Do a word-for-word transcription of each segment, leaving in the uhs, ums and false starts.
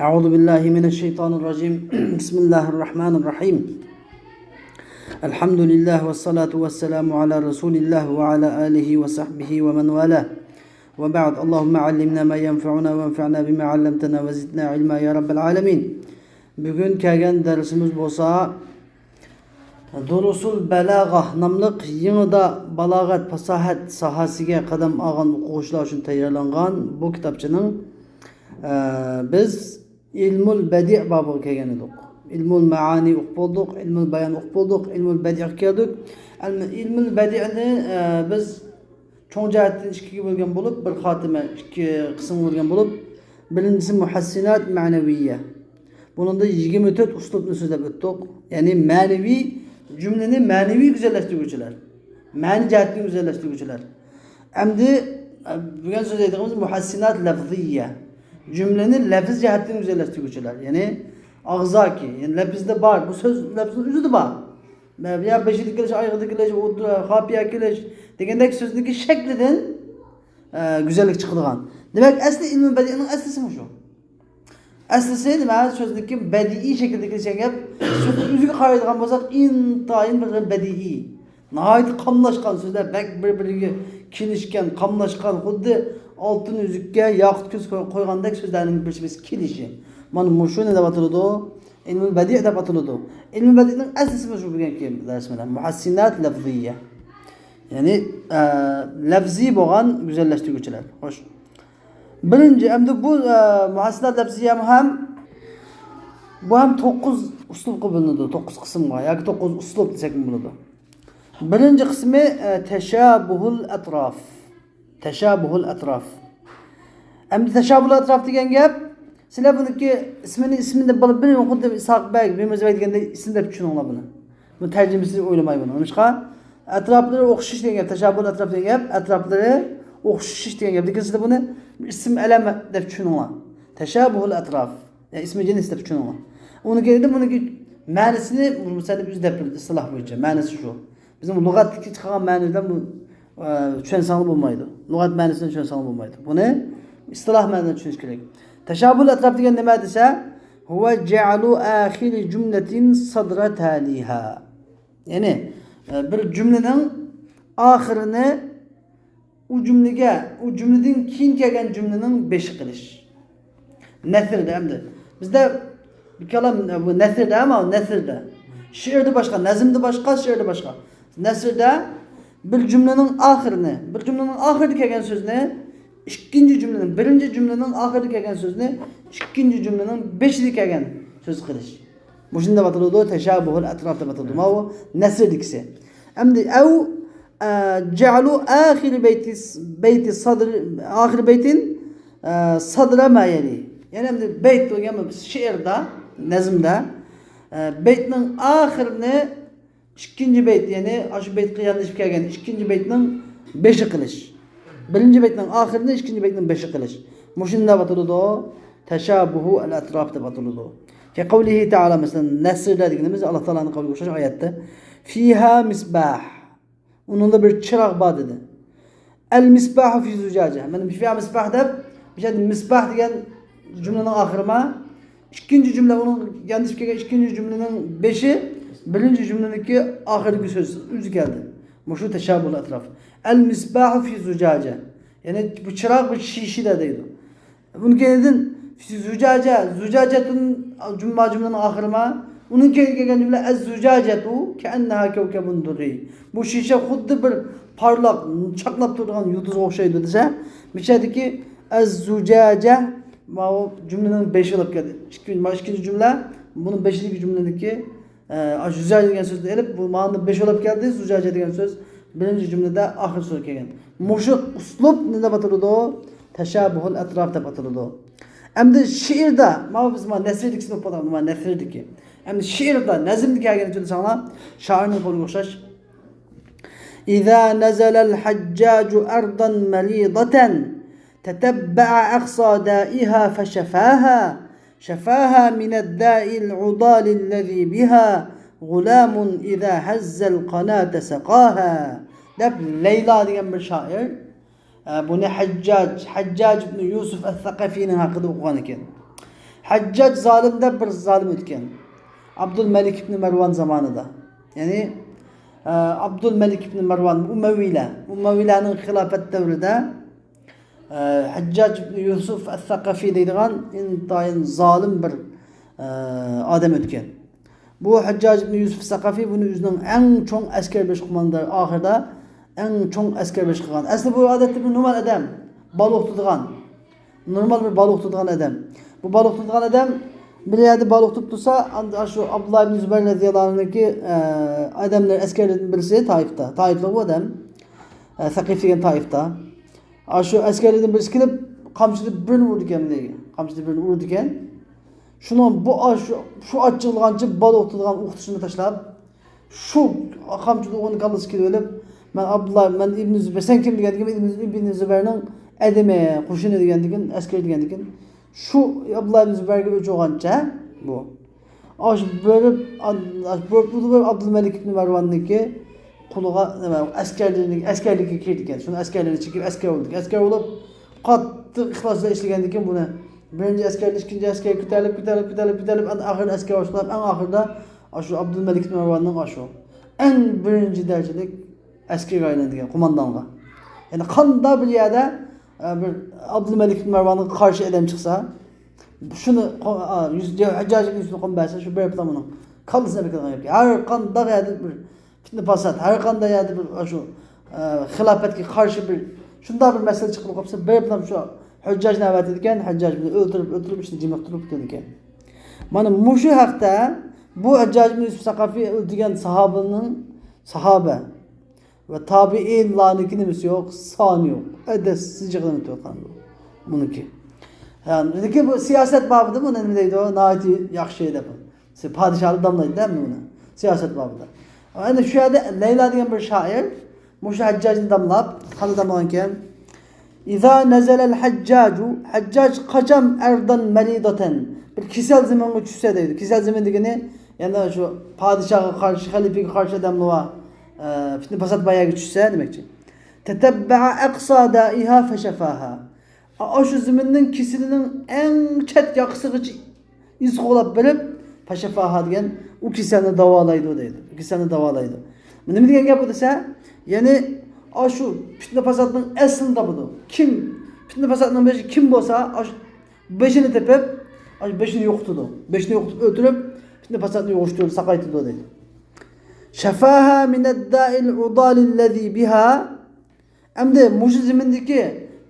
أعوذ بالله من الشيطان الرجيم. بسم الله الرحمن الرحيم. الحمد لله والصلاة والسلام على رسول الله وعلى آله وصحبه ومن والاه. وبعد، اللهم علمنا ما ينفعنا وانفعنا بما علمتنا وزدنا علما يا رب العالمين. بۈگۈن كەلگەن دەرسىمىز بولسا دۇرۇسۇل بەلاغە ناملىق يېڭىدا بالاغەت، پاساھەت ساھەسىگە قەدەم ئالغان ئوقۇغۇچىلار ئۈچۈن تەييارلانغان بۇ كىتابچىنىڭ، ئە، بىز ئىلمۇل بەدىئ بابىغا كەلگەن ئىدۇق. ئىلمۇل مەئانى ئوقۇپ بولدۇق، ئىلمۇل بايان ئوقۇپ بولدۇق، ئىلمۇل بەدىئغا كەلدۇق. ئىلمۇل بەدىئنى، ئە، بىز چوڭ جەھەتتىن ئىككىگە بۆلگەن بولۇپ، بىر خاتىمە، ئىككى قىسىمغا بۆلگەن بولۇپ، بىرىنچىسى مۇھەسسىنات مەنەۋىيە. بۇنىڭدا يىگىرمە تۆت ئۇسلۇبنى سۆزلەپ ئۆتتۇق. يەنى مەنىۋى، جۈملىنى مەنىۋى گۈزەللەشتۈرگۈچىلەر. مەنە جەھەتتىن گۈزەللەشتۈرگۈچىلەر. ئەمدى، ئە، بۈگۈن سۆزلەيدىغىنىمىز مۇھەسسىنات لەفزىيە. جۈملىنى لەپز جەھەتتىن گۈزەللەشتۈرگۈچىلەر. يەنى ئاغزاكى، يەنى لەپزدە بار. بۇ سۆز لەپزنىڭ ئۆزىدە بار. يا بېشىدا كېلىش، ئايىغىدا كېلىش، ئوتتۇرا، قاپىيە كېلىش دېگەندەك سۆزنىڭكى شەكلىدىن، ئە، گۈزەللىك چىقىدىغان. دېمەك، ئەسلى ئىلمى بەدىئنىڭ ئەسلىسىمۇ شۇ. ئەسلىسى نېمە؟ سۆزنىڭكى بەدىئىي شەكىلدە كېلىشكەن گەپ. سۆزنىڭ ئۆزىگە قارايدىغان بولساق، ئىنتايىن بىر خىل بەدىئىي. ناھايىتى قاملاشقان سۆزلەر، بەك بىر-بىرىگە كېلىشكەن، قاملاشقان، خۇددى ئالتۇن ئۈزۈككە ياقۇت كۆز قوي-، قويغاندەك سۆزلەرنىڭ بىر-بىرسىگە كېلىشى. مانا مۇشۇنى دەپ ئاتىلىدۇ. ئىلمۇل بەدىئ دەپ ئاتىلىدۇ. ئىلمۇل بەدىئنىڭ ئەسلىسى مۇشۇ بۈگۈنكى دەرس بىلەن. مۇھەسسىنات لەفزىيە. يەنى، ئە، لەفزىي بولغان گۈزەللەشتۈرگۈچىلەر. خوش. بىرىنچى، ئەمدى بۇ، ئە، مۇھەسسىنات لەفزىيە ھەم، بۇ ھەم توققۇز ئۇسلۇبقا بۆلۈنىدۇ، توققۇز قىسىمغا ياكى توققۇز ئۇسلۇب دېسەكمۇ بولىدۇ. بىرىنچى قىسمى، ئە، تەشابۇھۇل ئەتراف. تەشابۇھۇل ئەتراف. ئەمدى تەشابۇھۇل ئەتراف دېگەن گەپ، سىلەر بۇنىڭكى ئىسمىنى، ئىسمىنى دەپ بولۇپ، بىر خۇددى ئىسھاق بەگ، بىر مىرزا بەگ دېگەندەك ئىسىم دەپ چۈشىنىڭلار بۇنى. بۇ تەرجىمىسىنى ئويلىماي بۇنى. نېمىشقا؟ ئەتراپلىرى ئوخشىشىش دېگەن گەپ، تەشابۇھۇل ئەتراف دېگەن گەپ، ئەتراپلىرى ئوخشىشىش دېگەن گەپ. لېكىن سىلەر بۇنى ئىسىم ئەلەم دەپ چۈشىنىڭلار. تەشابۇھۇل ئەتراف. يەنى ئىسمى جىنس دەپ چۈشىنىڭلار. ئۇنىڭ كېيىنىدە بۇنىڭكى مەنىسىنى مۇسەننىپ ئۆزى دەپ بېرىدۇ، ئىستىلاھ بويىچە. مەنىسى شۇ. بىزنىڭ لۇغەتتىكى چىقارغان مەنىدىن بۇ، ئە، چۈشەنسەڭلار بولمايدۇ. لۇغەت مەنىسىدىن چۈشەنسەڭلار بولمايدۇ. بۇنى ئىستىلاھ مەنىدىن چۈشىنىش كېرەك. تەشابۇھۇل ئەتراپ دېگەن نېمە دېسە، ھۇۋە جەئلۇ ئاخىرى جۈملەتىن سەدرە تالىھا. يەنى، ئە، بىر جۈملىنىڭ ئاخىرىنى ئۇ جۈملىگە، ئۇ جۈملىدىن كېيىن كەلگەن جۈملىنىڭ بېشى قىلىش. نەسردە ئەمدى. بىزدە بىر كالام، بۇ نەسردە، ئەمما نەسردە. شېئىردا باشقا، نەزمدە باشقا، شېئىردا باشقا. نەسردە بىر جۈملىنىڭ ئاخىرىنى، بىر جۈملىنىڭ ئاخىرىدا كەلگەن سۆزنى ئىككىنچى جۈملىنىڭ، بىرىنچى جۈملىنىڭ ئاخىرىدا كەلگەن سۆزنى ئىككىنچى جۈملىنىڭ بېشىدا كەلگەن سۆز قىلىش. مۇشۇنى دەپ ئاتىلىدۇ، تەشابۇھۇل ئەتراف دەپ ئاتىلىدۇ. ماۋۇ نەسردىكىسى. ئەمدى ئەۋ، ئە، جەئلۇ ئاخىرى بەيتى، بەيتى سادر، ئاخىرى بەيتىن، ئە، سادرە ما يەلى. يەنى ئەمدى بەيت دېگەن شېئىردا، نەزمدە، ئە، بەيتنىڭ ئاخىرىنى ئىككىنچى بەيت، يەنى ئاشۇ بەيتقا ياندىشىپ كەلگەن ئىككىنچى بەيتنىڭ بېشى قىلىش. بىرىنچى بەيتنىڭ ئاخىرىنى ئىككىنچى بەيتنىڭ بېشى قىلىش. مۇشۇنى دەپ ئاتىلىدۇ، تەشابۇھۇ ئەل ئەتراف دەپ ئاتىلىدۇ. كەقەۋلىھى تائالا، مەسىلەن، نەسردە دېگىنىمىز ئاللا تائالانىڭ قەۋلىگە ئوخشاش ئايەتتە، فىھا مىسباھ. ئۇنىڭدا بىر چىراغ بار دېدى. ئەل مىسباھۇ فى زۇجاجە. مانا فىھا مىسباھ دەپ، بۇ يەردە مىسباھ دېگەن جۈملىنىڭ ئاخىرى ما. ئىككىنچى جۈملە، ئۇنىڭ ياندىشىپ كەلگەن ئىككىنچى جۈملىنىڭ بېشى بىرىنچى جۈملىنىڭكى ئاخىرىدىكى سۆز ئۆزى كەلدى. مۇشۇ تەشابۇھۇل ئەتراف. ئەل مىسباھۇ فى زۇجاجە. يەنى بۇ چىراغ بىر شىشىدە دەيدۇ. ئۇنىڭ كەينىدىن زۇجاجە، زۇجاجەتۇن، جۈملە، جۈملىنىڭ ئاخىرى ما. ئۇنىڭ كەينىگە كەلگەن جۈملە ئەز زۇجاجەتۇ كەئەننەھا كەۋكەبۇن دۇررى. بۇ شىشە خۇددى بىر پارلاق، چاقناپ تۇرىدىغان يۇلتۇزغا ئوخشايدۇ دېسە، مىشەدىكى ئەز زۇجاجە، ماۋۇ جۈملىنىڭ بېشى بولۇپ كەلدى. ئىككى، مانا ئىككىنچى جۈملە، بۇنىڭ بېشىدىكى جۈملىنىڭكى، ئە، ئاشۇ زۇجاجە دېگەن سۆزنى ئېلىپ، بۇ مانا بېشى بولۇپ كەلدى، زۇجاجە دېگەن سۆز بىرىنچى جۈملىدە ئاخىرى سۆز كەلگەن. مۇشۇ ئۇسلۇب نېمە دەپ ئاتىلىدۇ؟ تەشابۇھۇل ئەتراف دەپ ئاتىلىدۇ. ئەمدى شېئىردا، ماۋۇ بىز مانا نەسردىكىسىنى ئوقۇپ بولدۇق، مانا نەسردىكى. ئەمدى شېئىردا، نەزمدە كەلگەنچە دېسەڭلار، شائىرنىڭ قولىغا ئوخشاش. إذا نزل الحجاج أرضا مليضة تتبع أقصى دائها فشفاها، شفاها من الداء العضال الذي بها غلام إذا هز القناة سقاها. دەپ لەيلا دېگەن بىر شائىر، ئە، بۇنى ھەججاج، ھەججاج ئىبنى يۈسۈف ئەس-سەقەفىنىڭ ھەققىدە ئوقۇغان ئىكەن. ھەججاج زالىم دەپ بىر زالىم ئۆتكەن. ئابدۇلمەلىك ئىبنى مەرۋان زامانىدا. يەنى، ئە، ئابدۇلمەلىك ئىبنى مەرۋان، ئۇمەۋىيلەر. ئۇمەۋىيلەرنىڭ خىلاپەت دەۋرىدە، ئە، ھەججاج ئىبنى يۈسۈف ئەس-سەقەفى دەيدىغان ئىنتايىن زالىم بىر، ئە، ئادەم ئۆتكەن. بۇ ھەججاج ئىبنى يۈسۈف سەقەفى بۇنى ئۆزىنىڭ ئەڭ چوڭ ئەسكەر بېشى قوماندان، ئاخىرىدا ئەڭ چوڭ ئەسكەر بېشى قىلغان. ئەسلى بۇ ئادەتتە بىر نورمال ئادەم، بالىغا تۇتىدىغان. نورمال بىر بالىغا تۇتىدىغان ئادەم. بۇ بالىغا تۇتىدىغان ئادەم بىر يەردە بالىغا تۇتۇپ تۇرسا، ئاشۇ ئابدۇللا ئىبنى زۇبەير رەزىياللاھۇ ئەنھۇنىڭكى، ئە، ئادەملىرى، ئەسكەرلىرىدىن بىرسى تائىفتا. تائىفلىق بۇ ئادەم. ئە، سەقىف دېگەن تائىفتا. ئاشۇ ئەسكەرلىرىدىن بىرسى كېلىپ، قامچىدا بىرنى ئۇرىدىكەن، قامچىدا بىرنى ئۇرىدىكەن. شۇنىڭ بۇ، ئاشۇ، شۇ ئاچچىقلىغانچە بالىغا تۇتىدىغان ئوق تۇشىنى تاشلاپ، شۇ قامچىدا ئۇنىڭ كاللىسىغا كېلىۋېلىپ، مەن ئابدۇللا، مەن ئىبنى زۇبەير، سەن كىم دېگەندىكىن، مەن ئىبنى، ئىبنى زۇبەيرنىڭ ئادىمى، قوشۇنى دېگەندىكىن، ئەسكىرى دېگەندىكىن، شۇ ئابدۇللا ئىبنى زۇبەيرگە ئۆچ بولغانچە بۇ. ئاشۇ بېرىپ، ئاشۇ بېرىپ، بېرىپ ئابدۇلمەلىك ئىبنى مەرۋاننىڭكى قولىغا، نېمە، ئەسكەرلىرىنى، ئەسكەرلىككە كىردىكەن. شۇنى ئەسكەرلىرىنى چېكىپ ئەسكەر بولدى. ئەسكەر بولۇپ، قاتتىق ئىخلاس بىلەن ئىشلىگەندىكىن بۇنى بىرىنچى ئەسكەر، ئىككىنچى ئەسكەر كۆتەرىلىپ، كۆتەرىلىپ، كۆتەرىلىپ، كۆتەرىلىپ، ئەنە ئاخىرىدا ئەسكەر باشلاپ، ئەڭ ئاخىرىدا ئاشۇ ئابدۇلمەلىك ئىبنى مەرۋاننىڭ ئاشۇ ئەڭ بىرىنچى دەرىجىلىك ئەسكەرگە ئايلىنىدىكەن، قوماندانغا. يەنى قانداق بىر يەردە، ئە، بىر ئابدۇلمەلىك ئىبنى مەرۋانغا قارشى ئادەم چىقسا، شۇنى قو-، ئا، يۈز-، ھەججاج ئىبنى يۈسۈپنى قومۇپ بەرسە، شۇ بىر پىلان ئۇنىڭ كاللىسىنى ئەپكەن گەپ. ھەر قانداق يەردە بىر پىتنە پاسات، ھەر قانداق يەردە بىر ئاشۇ، ئە، خىلاپەتكە قارشى بىر شۇنداق بىر مەسىلە چىقىپ قالسا، بىر پىلان شۇ ھەججاجنى ئەۋەتىدىكەن، ھەججاجنى ئۆلتۈرۈپ، ئۆلتۈرۈپ، ئىچىنى جىمىق تۇرۇپ كېتىدىكەن. مانا مۇشۇ ھەقتە بۇ ھەججاج ئىبنى يۈسۈپ سەقەفى ئۆلتۈرگەن ساھابىنىڭ، ساھابە ۋە تابىئىنلارنىڭكى نېمىسى يوق؟ سانى يوق. ئەدەپسىز يىغلىنىپ تۇرغان بۇ. بۇنىڭكى. يەنى، لېكىن بۇ سىياسەت بابىدا بۇنى نېمە دەيدۇ؟ ناھايىتى ياخشى دەپ. پادىشاھلار داملايدۇ-دە بۇنى. سىياسەت بابىدا. ئەنە شۇ يەردە لەيلا دېگەن بىر شائىر مۇشۇ ھەججاجنى داملاپ، قانداق داملىغانكەن؟ ئىزا نەزەلەل ھەججاجۇ، ھەججاج قاچان ئەردەن مەرىدەتەن، بىر كېسەل زېمىنغا چۈشسە دەيدۇ. كېسەل زېمىن دېگىنى، يەنى شۇ پادىشاھقا قارشى، خەلىپىگە قارشى ئادەملەر بار، ئە، پىتنە پاسات بار يەرگە چۈشسە دېمەكچى. تەتەببەئە ئەقسا دائىھا فەشەفاھا. ئاشۇ زېمىننىڭ كېسىلىنىڭ ئەڭ چەت ياقىسىغىچە ئىز قوغلاپ بېرىپ، پەشەفاھا دېگەن ئۇ كېسەلنى داۋالايدۇ دەيدۇ. ئۇ كېسەلنى داۋالايدۇ. بۇ نېمە دېگەن گەپ بۇ دېسە، يەنى ئاشۇ پىتنە پاساتنىڭ ئەسلىنى تاپىدۇ. كىم پىتنە پاساتنىڭ بېشى كىم بولسا، ئاشۇ بېشىنى تېپىپ، ئاشۇ بېشىنى يوقىتىدۇ. بېشىنى يوقىتىپ ئۆلتۈرۈپ، پىتنە پاساتنى يوقىتىدۇ، ساقايتىدۇ دەيدۇ. شەفاھا مىنەد دائىل ئۇدالىللەزى بىھا. ئەمدى مۇشۇ زېمىندىكى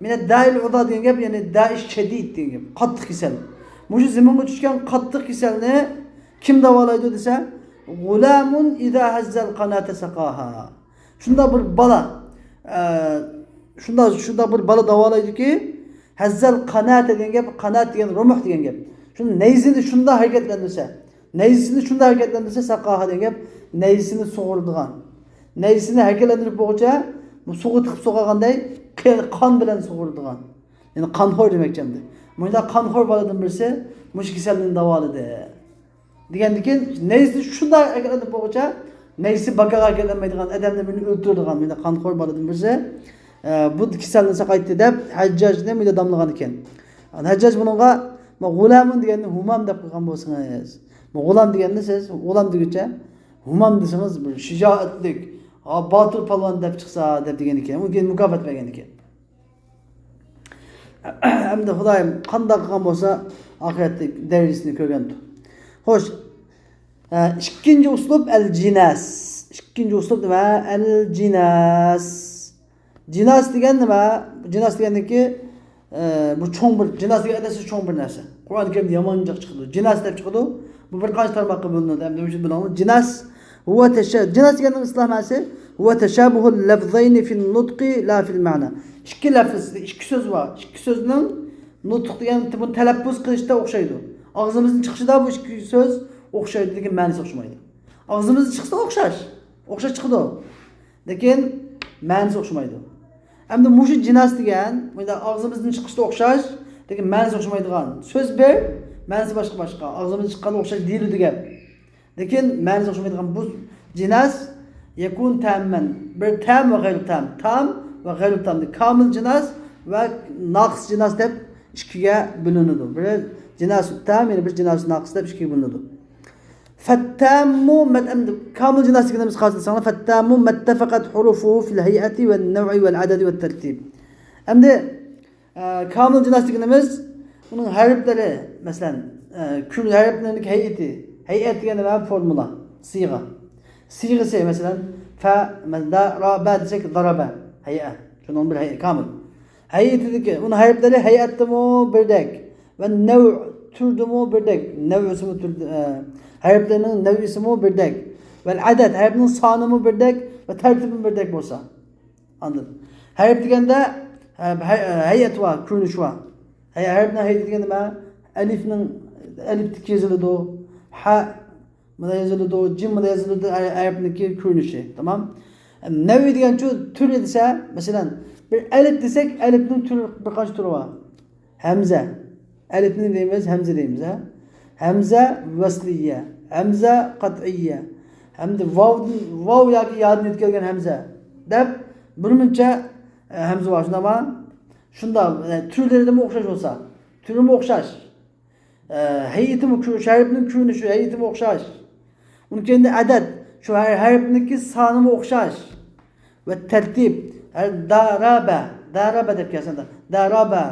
مىنەد دائىل ئۇدا دېگەن گەپ، يەنى دائىش شەدىد دېگەن گەپ، قاتتىق كېسەل. مۇشۇ زېمىنغا چۈشكەن قاتتىق كېسەلنى كىم داۋالايدۇ دېسە، غۇلامۇن ئىزا ھەززەل قاناتە سەقاھا. شۇنداق بىر بالا، ئە، شۇنداق، شۇنداق بىر بالا داۋالايدۇكى، ھەززەل قاناتە دېگەن گەپ، قانات دېگەن رۇمۇھ دېگەن گەپ. شۇ نەيزىنى شۇنداق ھەرىكەتلەندۈرسە، نەيزىسىنى شۇنداق ھەرىكەتلەندۈرسە، سەقاھا دېگەن گەپ، نەيزىسىنى سۇغۇرىدىغان. نەيزىسىنى ھەرىكەتلەندۈرۈپ بولغۇچە، بۇ سۇغا تىقىپ سۇغارغاندەك قان بىلەن سۇغۇرىدىغان. يەنى قانخور دېمەكچى ئەمدى. مۇشۇنداق قانخور بالىدىن بىرسى مۇشۇ كېسەلنى داۋالىدى. دېگەندىكىن، نەيزىسى شۇنداق ھەرىكەتلىنىپ بولغۇچە، نەيزىسى باكاغا ھەرىكەتلەنمەيدىغان ئادەمنى بىرنى ئۆلتۈرىدىغان، مۇنداق قانخور بالىدىن بىرسى، ئە، بۇ كېسەلنى ساقايتتى دەپ، ھەججاجنى مۇنداق داملىغان ئىكەن. ھەججاج بۇنىڭغا، ما، غۇلامۇن دېگەننى ھۇمام دەپ قويغان بولسىڭىز. ما، غۇلام دېگەننى سىز، غۇلام دېگۈچە، ھۇمام دېسىڭىز، بىر شىجائەتلىك، ھا، باتۇر پالۋان دەپ چىقسا، دەپ دېگەن ئىكەن. ئۇ كېيىن مۇكاپات بەرگەن ئىكەن. ئەمدى خۇدايىم قانداق قىلغان بولسا، ئاخىرەتتە دەرىجىسىنى كۆرگەنتۇ. خوش، ئە، ئىككىنچى ئۇسلۇب ئەل جىناس. ئىككىنچى ئۇسلۇب نېمە؟ ئەل جىناس. جىناس دېگەن نېمە؟ جىناس دېگەندىكى، ئە، بۇ چوڭ بىر، جىناس دېگەن ئەدەپسىز چوڭ بىر نەرسە. قۇرئان كەرىمدە يامان جىق چىقىدۇ. جىناس دەپ چىقىدۇ. بۇ بىر قانچە تارماققا بۆلۈنىدۇ. ئەمدى مۇشۇنى بىلىڭلار. جىناس، ھۇۋە تەشە-، جىناس دېگەننىڭ ئىستىلاھ مەنىسى، ھۇۋە تەشابۇھۇل لەفزەينى فىن نۇتقى لا فىل مەنا. ئىككى لەفز، ئىككى سۆز بار. ئىككى سۆزنىڭ نۇتق دېگەن بۇنى تەلەپپۇز قىلىشتا ئوخشايدۇ. ئاغزىمىزدىن چىقىشىدا بۇ ئىككى سۆز ئوخشايدۇ، لېكىن مەنىسى ئوخشىمايدۇ. ئاغزىمىزدىن چىقسا ئوخشاش، ئوخشاش چىقىدۇ. لېكىن مەنىسى ئوخشىمايدۇ. ئەمدى مۇشۇ جىناس دېگەن، مۇنداق ئاغزىمىزدىن چىقىشتا ئوخشاش، لېكىن مەنىسى ئوخشىمايدىغان. سۆز بىر، مەنىسى باشقا، باشقا. ئاغزىمىزدىن چىققاندا ئوخشاش دېيىلىدۇ گەپ. لېكىن مەنىسى ئوخشىمايدىغان بۇ جىناس، يەكۇن تەمەن، بىر تەم ۋە غەيرۇ تەم. تام ۋە غەيرۇ تام دەپ. كامىل جىناس ۋە ناقىس جىناس دەپ ئىككىگە بۆلۈنىدۇ. بىرى جىناسۇت تام، يەنە بىرى جىناسۇت ناقىس دەپ ئىككىگە بۆلۈنىدۇ. فالتام مت-، ئەمدى كامىل جىناس دېگىنىمىز قايسى دېسەڭلار، فالتام ما اتفقت حروفه في الهيئة والنوع والعدد والترتيب. ئەمدى، ئە، كامىل جىناس دېگىنىمىز ئۇنىڭ ھەرپلىرى، مەسىلەن، ئە، كۈل ھەرپلىرىنىڭ ھەيئىتى، ھەيئەت دېگەن نېمە؟ فورمۇلا، سىيغا. سىيغىسى، مەسىلەن، فە، مەسىلەن، دارابە دېسەك، دارابە، ھەيئە. شۇنىڭ بىر ھەيئە كامىل. ھەيئىتىدىكى، ئۇنىڭ ھەرپلىرى ھەيئەتتىمۇ بىردەك ۋە نەۋ، تۈردىمۇ بىردەك. نەۋسىمۇ تۈر، ئە، ھەرپلىرىنىڭ نەۋسىمۇ بىردەك. ۋەل ئەدەد، ھەرپنىڭ سانىمۇ بىردەك ۋە تەرتىپىمۇ بىردەك بولسا. ئاندىن ھەرپ دېگەندە، ئە، ھەي-، ھەيئەت بار، كۆرۈنۈش بار. ھەي-، ھەرپنىڭ ھەيئىتى دېگەندە نېمە؟ ئەلىفنىڭ، ئەلىپتىكى يېزىلىدۇ. ھە، مۇنداق يېزىلىدۇ، جىم مۇنداق يېزىلىدۇ، ھەر-، ھەرپنىڭكى كۆرۈنۈشى، تامام. نەۋئى دېگەنچۇ تۈرى دېسە، مەسىلەن، بىر ئەلىپ دېسەك، ئەلىپنىڭ تۈرى، بىر قانچە تۈرى بار؟ ھەمزە. ئەلىپنى دەيمىز، ھەمزە دەيمىز، ھە؟ ھەمزە ۋەسلىيە، ھەمزە قەتئىيە، ھەمدە ۋاۋدىن، ۋاۋ ياكى يادىن يۆتكەلگەن ھەمزە دەپ بىرمۇنچە، ئە، ھەمزە بار، شۇنداقمۇ؟ شۇنداق، ئە، تۈرلىرىمۇ ئوخشاش بولسا، تۈرىمۇ ئوخشاش. ئە، ھەيئىتىمۇ كۆ-، شەرپنىڭ كۆرۈنۈشى، ھەيئىتىمۇ ئوخشاش. ئۇنىڭ كەينىدە ئەدەد، شۇ ھەر-، ھەرپنىڭكى سانىمۇ ئوخشاش. ۋە تەرتىپ، ھە، دارابە، دارابە دەپ كەلسە، دارابە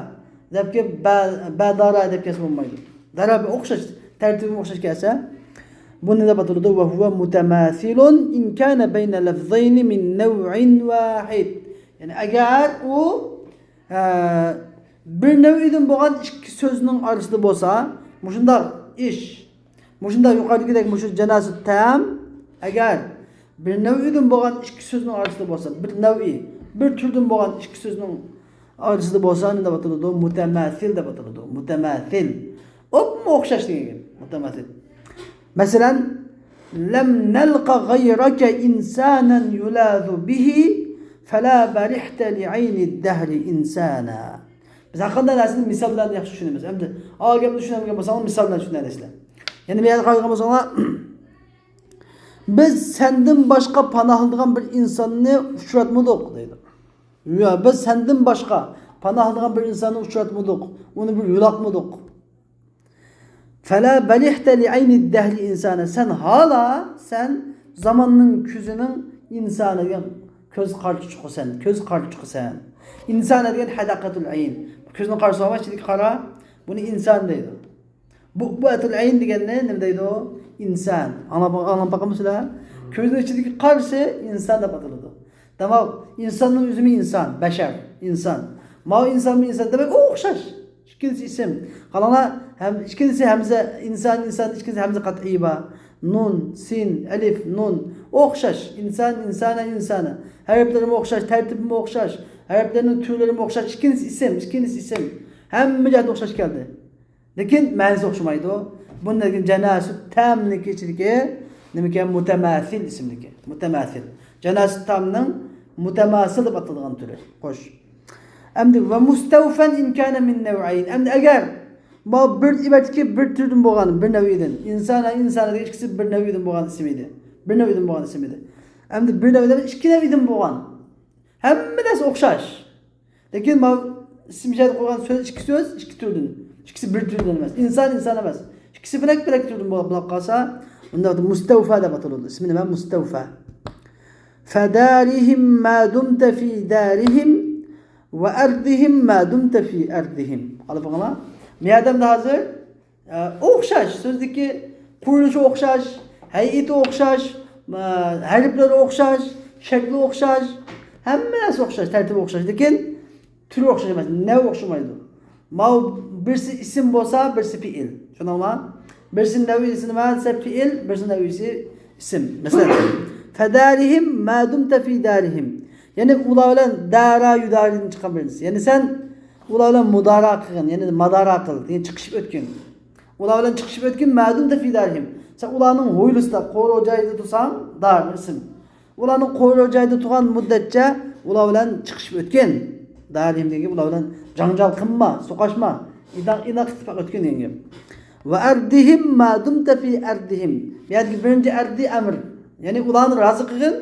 دەپ كېلىپ، بە-، بەدارا دەپ كەلسە بولمايدۇ. دارابە ئوخشاش، تەرتىپىمۇ ئوخشاش كەلسە، بۇنى دەپ ئاتىلىدۇ. وهو متماثل إن كان بين لفظين من نوع واحد. يەنى ئەگەر ئۇ ھە، بىر نەۋئىدىن بولغان ئىككى سۆزنىڭ ئارىسىدا بولسا، مۇشۇنداق ئىش، مۇشۇنداق يۇقىرىدىكىدەك مۇشۇ جىناسۇت تام، ئەگەر بىر نەۋئىدىن بولغان ئىككى سۆزنىڭ ئارىسىدا بولسا، بىر نەۋئى، بىر تۈردىن بولغان ئىككى سۆزنىڭ ئارىسىدا بولسا، نېمە دەپ ئاتىلىدۇ؟ مۇتەمەسىل دەپ ئاتىلىدۇ. مۇتەمەسىل. ئوپمۇ ئوخشاش دېگەن گەپ. مۇتەمەسىل. مەسىلەن، لم نلق غيرك إنسانا يلاذ به فلا برحت لعين الدهر إنسانا. بىز ھەر قانداق نەرسىنى مىسال بىلەن ياخشى چۈشىنىمىز. ئەمدى ئا گەپنى چۈشىنەلمىگەن بولساڭلار، مىسال بىلەن چۈشىنەلەيسىلەر. يەنە بۇ يەردە قارىغان بولساڭلار، بىز سەندىن باشقا پاناھلىنىدىغان بىر ئىنساننى ئۇچراتمىدۇق دەيدۇ. يا، بىز سەندىن باشقا پاناھلىنىدىغان بىر ئىنساننى ئۇچراتمىدۇق، ئۇنى بىر يولاقمىدۇق. فلا برحت لعين الدهر إنسانا. سەن ھالا، سەن زاماننىڭ كۆزىنىڭ ئىنسانى دېگەن كۆز قارىچۇقىسەن، كۆز قارىچۇقىسەن. ئىنسانە دېگەن ھەدەقەتۇل ئەين. كۆزنىڭ قارىسى بار، ئىچىدىكى قارا، بۇنى ئىنسان دەيدۇ. بۇئبۇئەتۇل ئەين دېگەننى نېمە دەيدۇ؟ ئىنسان. ئاڭلاپ، ئاڭلاپ باققانمۇسىلەر؟ كۆزنىڭ ئىچىدىكى قارىسى ئىنسان دەپ ئاتىلىدۇ. دېمەك، ئىنساننىڭ ئۆزىمۇ ئىنسان، بەشەر، ئىنسان. ماۋۇ ئىنسانمۇ ئىنسان. دېمەك، ئۇ ئوخشاش. ئىككىنچىسى ئىسىم. قاراڭلار، ھەم، ئىككىنچىسى ھەمزە، ئىنسان، ئىنسان، ئىككىنچىسى ھەمزە قەتئىي بار. نۇن، سىن، ئەلىف، نۇن. ئوخشاش. ئىنسان، ئىنسانە، ئىنسانە. ھەرپلىرىمۇ ئوخشاش، تەرتىپىمۇ ئوخشاش. ھەرپلەرنىڭ تۈرلىرىمۇ ئوخشاش. ئىككىنچىسى ئىسىم، ئىككىنچىسى ئىسىم. ھەممە جەھەتتە ئوخشاش كەلدى. لېكىن مەنىسى ئوخشىمايدۇ. بۇندىن كېيىن جىناسۇت تامنىڭكى ئىچىدىكى نېمىكەن؟ مۇتەمەسىل ئىسىملىكى. مۇتەمەسىل. جىناسۇت تامنىڭ مۇتەمەسىل دەپ ئاتىلىدىغان تۈرى. خوش. ئەمدى ومستوفى إن كان من نوعين. ئەمدى ئەگەر بۇ بىر ئىبارەتتىكى بىر تۈردىن بولغان، بىر نەۋئىدىن. ئىنسان، ئىنسان دېگەن ئىككىسى بىر نەۋئىدىن بولغان ئىسىم ئىدى. بىر نەۋئىدىن بولغان ئىسىم ئىدى. ئەمدى بىر نەۋئىدىن ئىككى نەۋئىدىن بولغان. ھەممە نەرسە ئوخشاش. لېكىن ماۋۇ ئىسىم ئىشارەت قويغان سۆز ئىككى سۆز، ئىككى تۈردىن. ئىككىسى بىر تۈردىن ئەمەس. ئىنسان، ئىنسان ئەمەس. ئىككىسى بۆلەك، بۆلەك تۈردىن بولۇپ، بولۇپ قالسا، ئۇندا مۇستەۋفا دەپ ئاتىلىدۇ. ئىسمى نېمە؟ مۇستەۋفا. فدارهم ما دمت في دارهم وأرضهم ما دمت في أرضهم. ئاڭلاپ بېقىڭلار. مۇ يەردە ھازىر ئە، ئوخشاش، سۆزدىكى قۇرۇلۇشى ئوخشاش، ھەيئىتى ئوخشاش، ئە، ھەرپلىرى ئوخشاش، شەكلى ئوخشاش، ھەممە نەرسە ئوخشاش، تەرتىپى ئوخشاش، لېكىن تۈرى ئوخشاش ئەمەس، نەۋ ئوخشىمايدۇ. ماۋۇ بىرسى ئىسىم بولسا، بىرسى پېئىل. شۇنداقمۇ؟ بىرسى نەۋ ئىسىم دېسە پېئىل، بىرسى نەۋ ئىسىم. مەسىلەن، فدارهم ما دمت في دارهم. يەنى ئۇلار بىلەن دارا يۇدارىدىن چىققان بىرىنچىسى. يەنى سەن ئۇلار بىلەن مۇدارا قىلغىن، يەنى مادارا قىل، يەنى چىقىشىپ ئۆتكىن. ئۇلار بىلەن چىقىشىپ ئۆتكىن، ما دمت في دارهم. سەن ئۇلارنىڭ ھويلىسىدا، قورۇ جايىدا تۇرساڭ، دار ئىسىم. ئۇلارنىڭ قورۇ جايىدا تۇرغان مۇددەتچە ئۇلار بىلەن چىقىشىپ ئۆتكىن. دارهم دېگەن گەپ، ئۇلار بىلەن جاڭجال قىلما، سوقۇشما. ئىناق، ئىناق ئىتتىپاق ئۆتكىن دېگەن گەپ. وأرضهم ما دمت في أرضهم. بۇ يەردىكى بىرىنچى ئەردى ئەمر. يەنى ئۇلارنى رازى قىلغىن،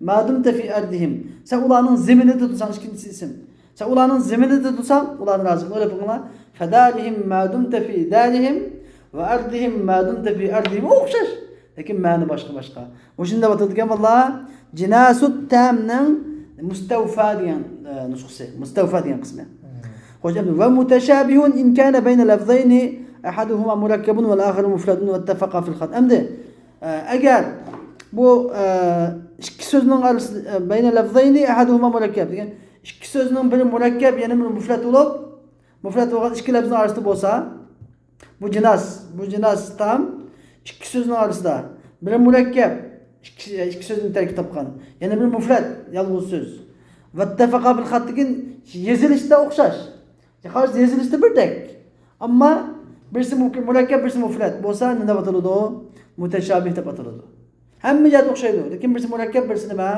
ما دمت في أرضهم. سەن ئۇلارنىڭ زېمىنىدا تۇرساڭ، ئىككىنچىسى ئىسىم. سەن ئۇلارنىڭ زېمىنىدا تۇرساڭ، ئۇلارنى رازى قىل. ئويلاپ بېقىڭلار. فدارهم ما دمت في دارهم وأرضهم ما دمت في أرضهم. ئوخشاش. لېكىن مەنە باشقا-باشقا. مۇشۇنى دەۋاتىدىكەن، باللا. جىناسۇت تامنىڭ مۇستەۋفا دېگەن، ئە، نۇسخىسى. مۇستەۋفا دېگەن قىسمى. خوش، ئەمدى، ومتشابه إن كان بين لفظين أحدهما مركب والآخر مفرد واتفقا في الخط. ئەمدى، ئە، ئەگەر بۇ، ئە، ئىككى سۆزنىڭ ئارىسىدا، ئە، بين لفظين أحدهما مركب دېگەن، ئىككى سۆزنىڭ بىرى مۇرەككەپ، يەنە بىرى مۇفرەت بولۇپ، مۇفرەت بولغان ئىككى لەپزنىڭ ئارىسىدا بولسا، بۇ جىناس، بۇ جىناس تام ئىككى سۆزنىڭ ئارىسىدا، بىرى مۇرەككەپ، ئىككى، ئىككى سۆزدىن تەركىب تاپقان، يەنە بىرى مۇفرەت، يالغۇز سۆز. ۋەتتەفەقا بىل خەت دېگەن يېزىلىشتا ئوخشاش. قارىسا يېزىلىشتا بىردەك. ئەمما بىرسى مۇ-، مۇرەككەپ، بىرسى مۇفرەت بولسا، نېمە دەپ ئاتىلىدۇ؟ مۇتەشابىھ دەپ ئاتىلىدۇ. ھەممە جەھەتتە ئوخشايدۇ. لېكىن بىرسى مۇرەككەپ، بىرسى نېمە؟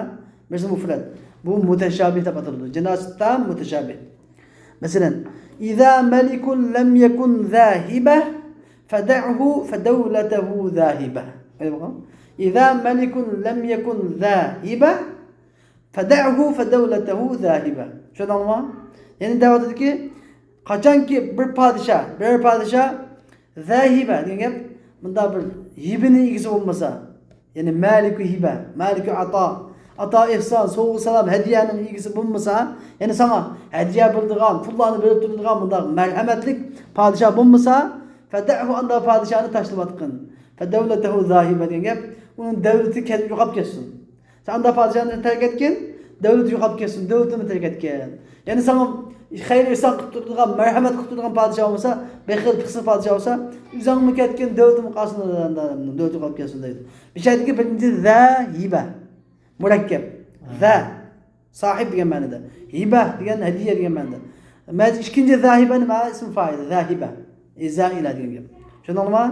بىرسى مۇفرەت. بۇ مۇتەشابىھ دەپ ئاتىلىدۇ. جىناس تام مۇتەشابىھ. مەسىلەن، إذا ملك لم يكن ذا هبة فدعه فدولته ذاهبة. قاراپ بېقىڭ. إذا ملك لم يكن ذا هبة فدعه فدولته ذاهبة. چۈشەندىڭلارمۇ؟ يەنى دەۋاتىدۇكى، قاچانكى بىر پادىشاھ، بىرەر پادىشاھ ذا ھىبە دېگەن گەپ، مۇنداق بىر ھىبىنىڭ ئىگىسى بولمىسا، يەنى مالىكۇ ھىبە، مالىكۇ ئاتا، ئاتا ئېھسان، سوۋغا سالام، ھەدىيەنىڭ ئىگىسى بولمىسا، يەنى ساڭا ھەدىيە بېرىدىغان، پۇللارنى بېرىپ تۇرىدىغان مۇنداق مەرھەمەتلىك پادىشاھ بولمىسا، فدعه، ئانداق پادىشاھنى تاشلىۋاتقىن. فدولته ذاهبة دېگەن گەپ، ئۇنىڭ دەۋلىتى كەت-، يوقاپ كەتسۇن. سەن ئانداق پادىشاھنى تەرك ئەتكىن، دەۋلىتى يوقاپ كەتسۇن، دەۋلىتىمۇ تەرك ئەتكىن. يەنى ساڭا خەير ئېھسان قىلىپ تۇرىدىغان، مەرھەمەت قىلىپ تۇرىدىغان پادىشاھ بولمىسا، بېخىل، پىخسىق پادىشاھ بولسا، ئۆزۈڭمۇ كەتكىن، دەۋلىتىمۇ قالسۇن، دەۋلىتى يوقاپ كەتسۇن دەيدۇ. بۇ يەردىكى بىرىنچى ذا ھىبە. مۇرەككەپ. ھە. ذا. ساھىب دېگەن مەنىدە. ھىبە دېگەن ھەدىيە دېگەن مەنىدە. مەن ئىككىنچى ذاھىبە نېمە؟ ئىسمى فائىل. ذاھىبە. ئى، زائىلە دېگەن گەپ. چۈشەندىڭلارمۇ؟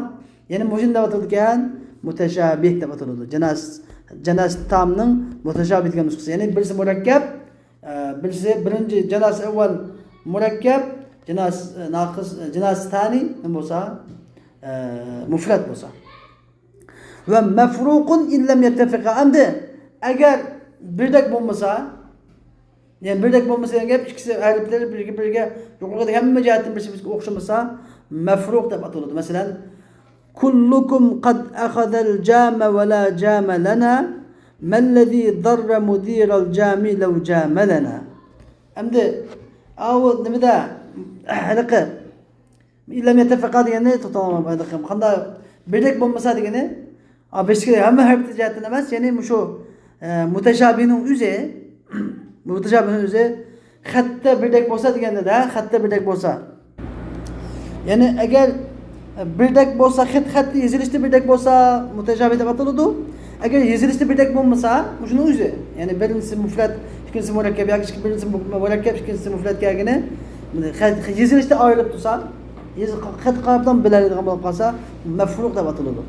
يەنى مۇشۇنى دەپ ئاتىلىدىكەن، مۇتەشابىھ دەپ ئاتىلىدۇ. جىناس، جىناس تامنىڭ مۇتەشابىھ دېگەن نۇسخىسى. يەنى بىرسى مۇرەككەپ، ئە، بىرسى بىرىنچى جىناس ئەۋۋەل مۇرەككەپ، جىناس، ئە، ناقىس، ئە، جىناس تانىي نېمە بولسا، ئە، مۇفرەت بولسا. ۋە مەفرۇقۇن ئىن لەم يەتتەفىقا. ئەمدى ئەگەر بىردەك بولمىسا، يەنى بىردەك بولمىسا دېگەن گەپ، ئىككىسى ھەرپلىرى بىرگە، بىرگە يۇقىرىقىدىكى ھەممە جەھەتتىن بىرسى بىرسىگە ئوخشىمىسا، مەفرۇق دەپ ئاتىلىدۇ. مەسىلەن، كلكم قد أخذ الجام ولا جام لنا، ما الذي ضر مدير الجام لو جاملنا. ئەمدى ئاۋۇ نېمىدە، ھېلىقى ئىن لەم يەتتەفىقا دېگەننى توختىتىپ ئالىمىز. قانداق بىردەك بولمىسا دېگىنى، ئا، بېشىدىكى ھەممە ھەرپلەر جەھەتتىن ئەمەس، يەنى مۇشۇ، ئە، مۇتەشابىھنىڭ ئۆزى، مۇتەشابىھنىڭ ئۆزى خەتتە بىردەك بولسا دېگەندە، خەتتە بىردەك بولسا. يەنى ئەگەر، ئە، بىردەك بولسا، خەت، خەتتە يېزىلىشتا بىردەك بولسا، مۇتەشابىھ دەپ ئاتىلىدۇ. ئەگەر يېزىلىشتا بىردەك بولمىسا، مۇشۇنىڭ ئۆزى. يەنى بىرىنچىسى مۇفرەت، ئىككىنچىسى مۇرەككەپ ياكى ئىككى-، بىرىنچىسى مۇ-، مۇرەككەپ، ئىككىنچىسى مۇفرەت كەلگىنى، خەت-، يېزىلىشتا ئايرىلىپ تۇرسا، يېزىق-، خەت قاراپلا بىلەلەيدىغان بولۇپ قالسا، مەفرۇق دەپ ئاتىلىدۇ.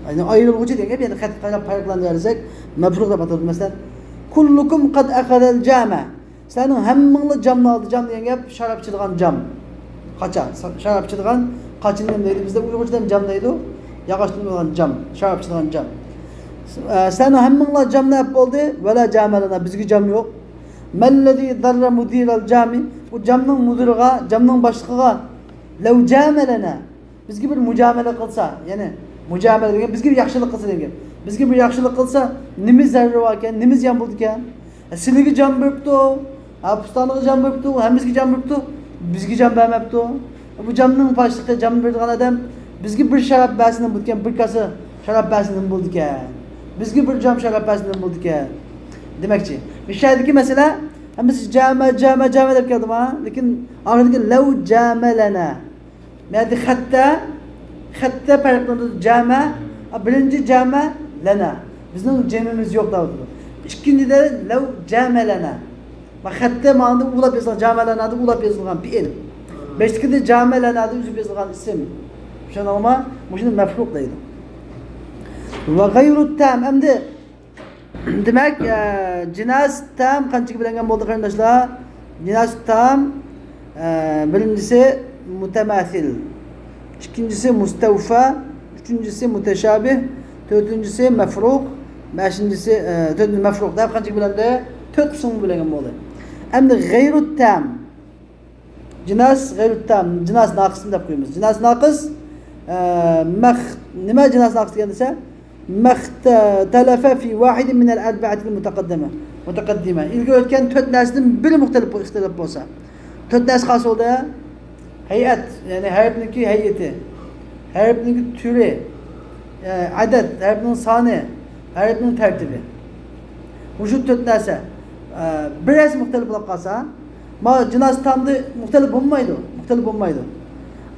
يەنى ئايرىلغۇچى دېگەن گەپ، يەنى خەت قاراپ پەرقلەندۈرەلىسەك، مەفرۇق دەپ ئاتىلىدۇ. مەسىلەن، كلكم قد أخذ الجام. سىلەرنىڭ ھەممىڭلار جامنى ئالدى، جام دېگەن گەپ شاراب ئىچىدىغان جام. قاچا، شاراب ئىچىدىغان قاچىنى نېمە دەيدۇ؟ بىزدە ئۇيغۇرچە جام دەيدۇ. ياغاچتىن بولغان جام، شاراب ئىچىدىغان جام. ئە، سىلەرنىڭ ھەممىڭلار جامنى ئەپ بولدى. ولا جام لنا، بىزگە جام يوق. ما الذي ضر مدير الجام، بۇ جامنىڭ مۇدىرىغا، جامنىڭ باشلىقىغا، لو جاملنا، بىزگە بىر مۇجامىلە قىلسا، يەنى مۇجامىلە دېگەن بىزگە بىر ياخشىلىق قىلسا دېگەن گەپ. بىزگە بىر ياخشىلىق قىلسا، نېمە زەرىرى باركەن، نېمە زىيان بولىدىكەن؟ سىلىگە جان بېرىپتۇ، ھە، پۇستانىغا جان بېرىپتۇ، ھەممىسىگە جان بېرىپتۇ، بىزگە جان بەرمەپتۇ. بۇ جامنىڭ باشلىقى، جام بېرىدىغان ئادەم بىزگە بىر شاراب بەرسە نېمە بولىدىكەن، بىر كاسا شاراب بەرسە نېمە بولىدىكەن، بىزگە بىر جام شاراب بەرسە نېمە بولىدىكەن دېمەكچى. مۇشۇ يەردىكى مەسىلە، ھەممىسى جامە، جامە، جامە دەپ كەلدىمۇ، لېكىن ئاخىرىدىكى لەۋ جامە لەنە. مەدى خەتتە، خەتتە پەرقلىنىدۇ. جامە، بىرىنچى جامە لەنە. بىزنىڭ جېمىمىز يوق دەۋاتىدۇ. ئىككىنچىدە لەۋ جامە لەنە. ما خەتتە مانىدا ئۇلاپ يېزىلغان، جامە لەنەدە ئۇلاپ يېزىلغان پېئىل. بەشتىكىدە جامە لەنەدە ئۈزۈپ يېزىلغان ئىسىم. چۈشەندىڭىزمۇ؟ مۇشۇنى مەفرۇق دەيدۇ. ۋە غەيرۇ تام. ئەمدى دېمەك، ئە، جىناس تام قانچىگە بۆلۈنگەن بولدى، قېرىنداشلار؟ جىناس تام، ئە، بىرىنچىسى مۇتەماسىل، ئىككىنچىسى مۇستەۋفا، ئۈچىنچىسى مۇتەشابىھ، تۆتىنچىسى مەفرۇق، بەشىنچىسى، ئە، تۆتىنچى مەفرۇق دەپ قانچىگە بۆلۈندى؟ تۆت قىسىمغا بۆلۈنگەن بولدى. ئەمدى غەيرۇ تام. جىناس غەيرۇتتام، جىناس ناقىسنى دەپ قويىمىز. جىناس ناقىس، ئە، مەخ-، نېمە جىناس ناقىس دېگەن دېسە، مەختەلەفە فى ۋاھىدىن مىنەل ئەربەئەتىل مۇتەقەددىمە. مۇتەقەددىمە. ئىلگىرى ئۆتكەن تۆت نەرسىدىن بىرى مۇختەلىپ، ئىختىلاپ بولسا. تۆت نەرسە قالسا بولدى. ھەيئەت، يەنى ھەرپنىڭكى ھەيئىتى، ھەرپنىڭكى تۈرى، ئە، ئەدەد، ھەرپنىڭ سانى، ھەرپنىڭ تەرتىپى. مۇشۇ تۆت نەرسە، ئە، بىرەرسى مۇختەلىپ بولۇپ قالسا، ما جىناس تامدا مۇختەلىپ بولمايدۇ، مۇختەلىپ بولمايدۇ.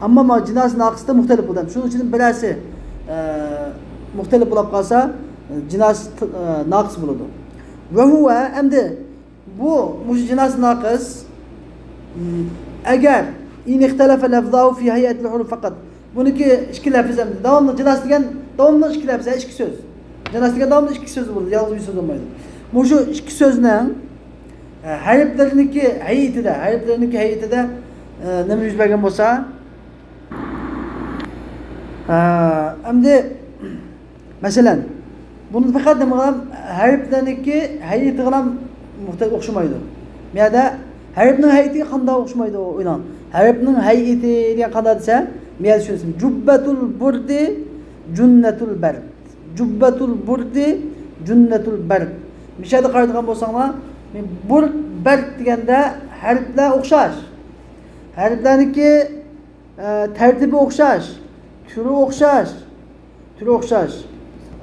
ئەمما ما جىناس ناقىستا مۇختەلىپ بولىدۇ. شۇنىڭ ئۈچۈن بىرەرسى، ئە، مۇختەلىپ بولۇپ قالسا، جىناس، ئە، ناقىس بولىدۇ. ۋە ھۇۋە، ئەمدى بۇ، مۇشۇ جىناس ناقىس، ئەگەر، ئىن ئىختەلەفە لەفزاھۇ فى ھەيئەتىل ھۇرۇف فەقەت. بۇنىڭكى ئىككى لەپز ئەمدى. داۋاملىق جىناس دېگەن، داۋاملىق ئىككى لەپز، ئىككى سۆز. جىناس دېگەن داۋاملىق ئىككى سۆز بولىدۇ، يالغۇز بىر سۆز بولمايدۇ. مۇشۇ ئىككى سۆزنىڭ، ئە، ھەرپلىرىنىڭكى ھەيئىتىدە، ھەرپلىرىنىڭكى ھەيئىتىدە، ئە، نېمە يۈز بەرگەن بولسا، ئە، ئەمدى مەسىلەن، بۇنى پەقەت نېمە قىلام؟ ھەرپلەرنىڭكى ھەيئىتىگىلا مۇختەر ئوخشىمايدۇ. بۇ يەردە ھەرپنىڭ ھەيئىتىگە قانداق ئوخشىمايدۇ ئويلاڭ. ھەرپنىڭ ھەيئىتى دېگەن قانداق دېسە، بۇ يەردە چۈشىنىسىز. جۇببەتۇل بۇردى، جۇننەتۇل بەرد. جۇببەتۇل بۇردى، جۇننەتۇل بەرد. مۇشۇ يەردە قارايدىغان بولساڭلار، بۇرد، بەرد دېگەندە ھەرپلەر ئوخشاش. ھەرپلەرنىڭكى ئە، تەرتىپى ئوخشاش، تۈرى ئوخشاش، تۈرى ئوخشاش،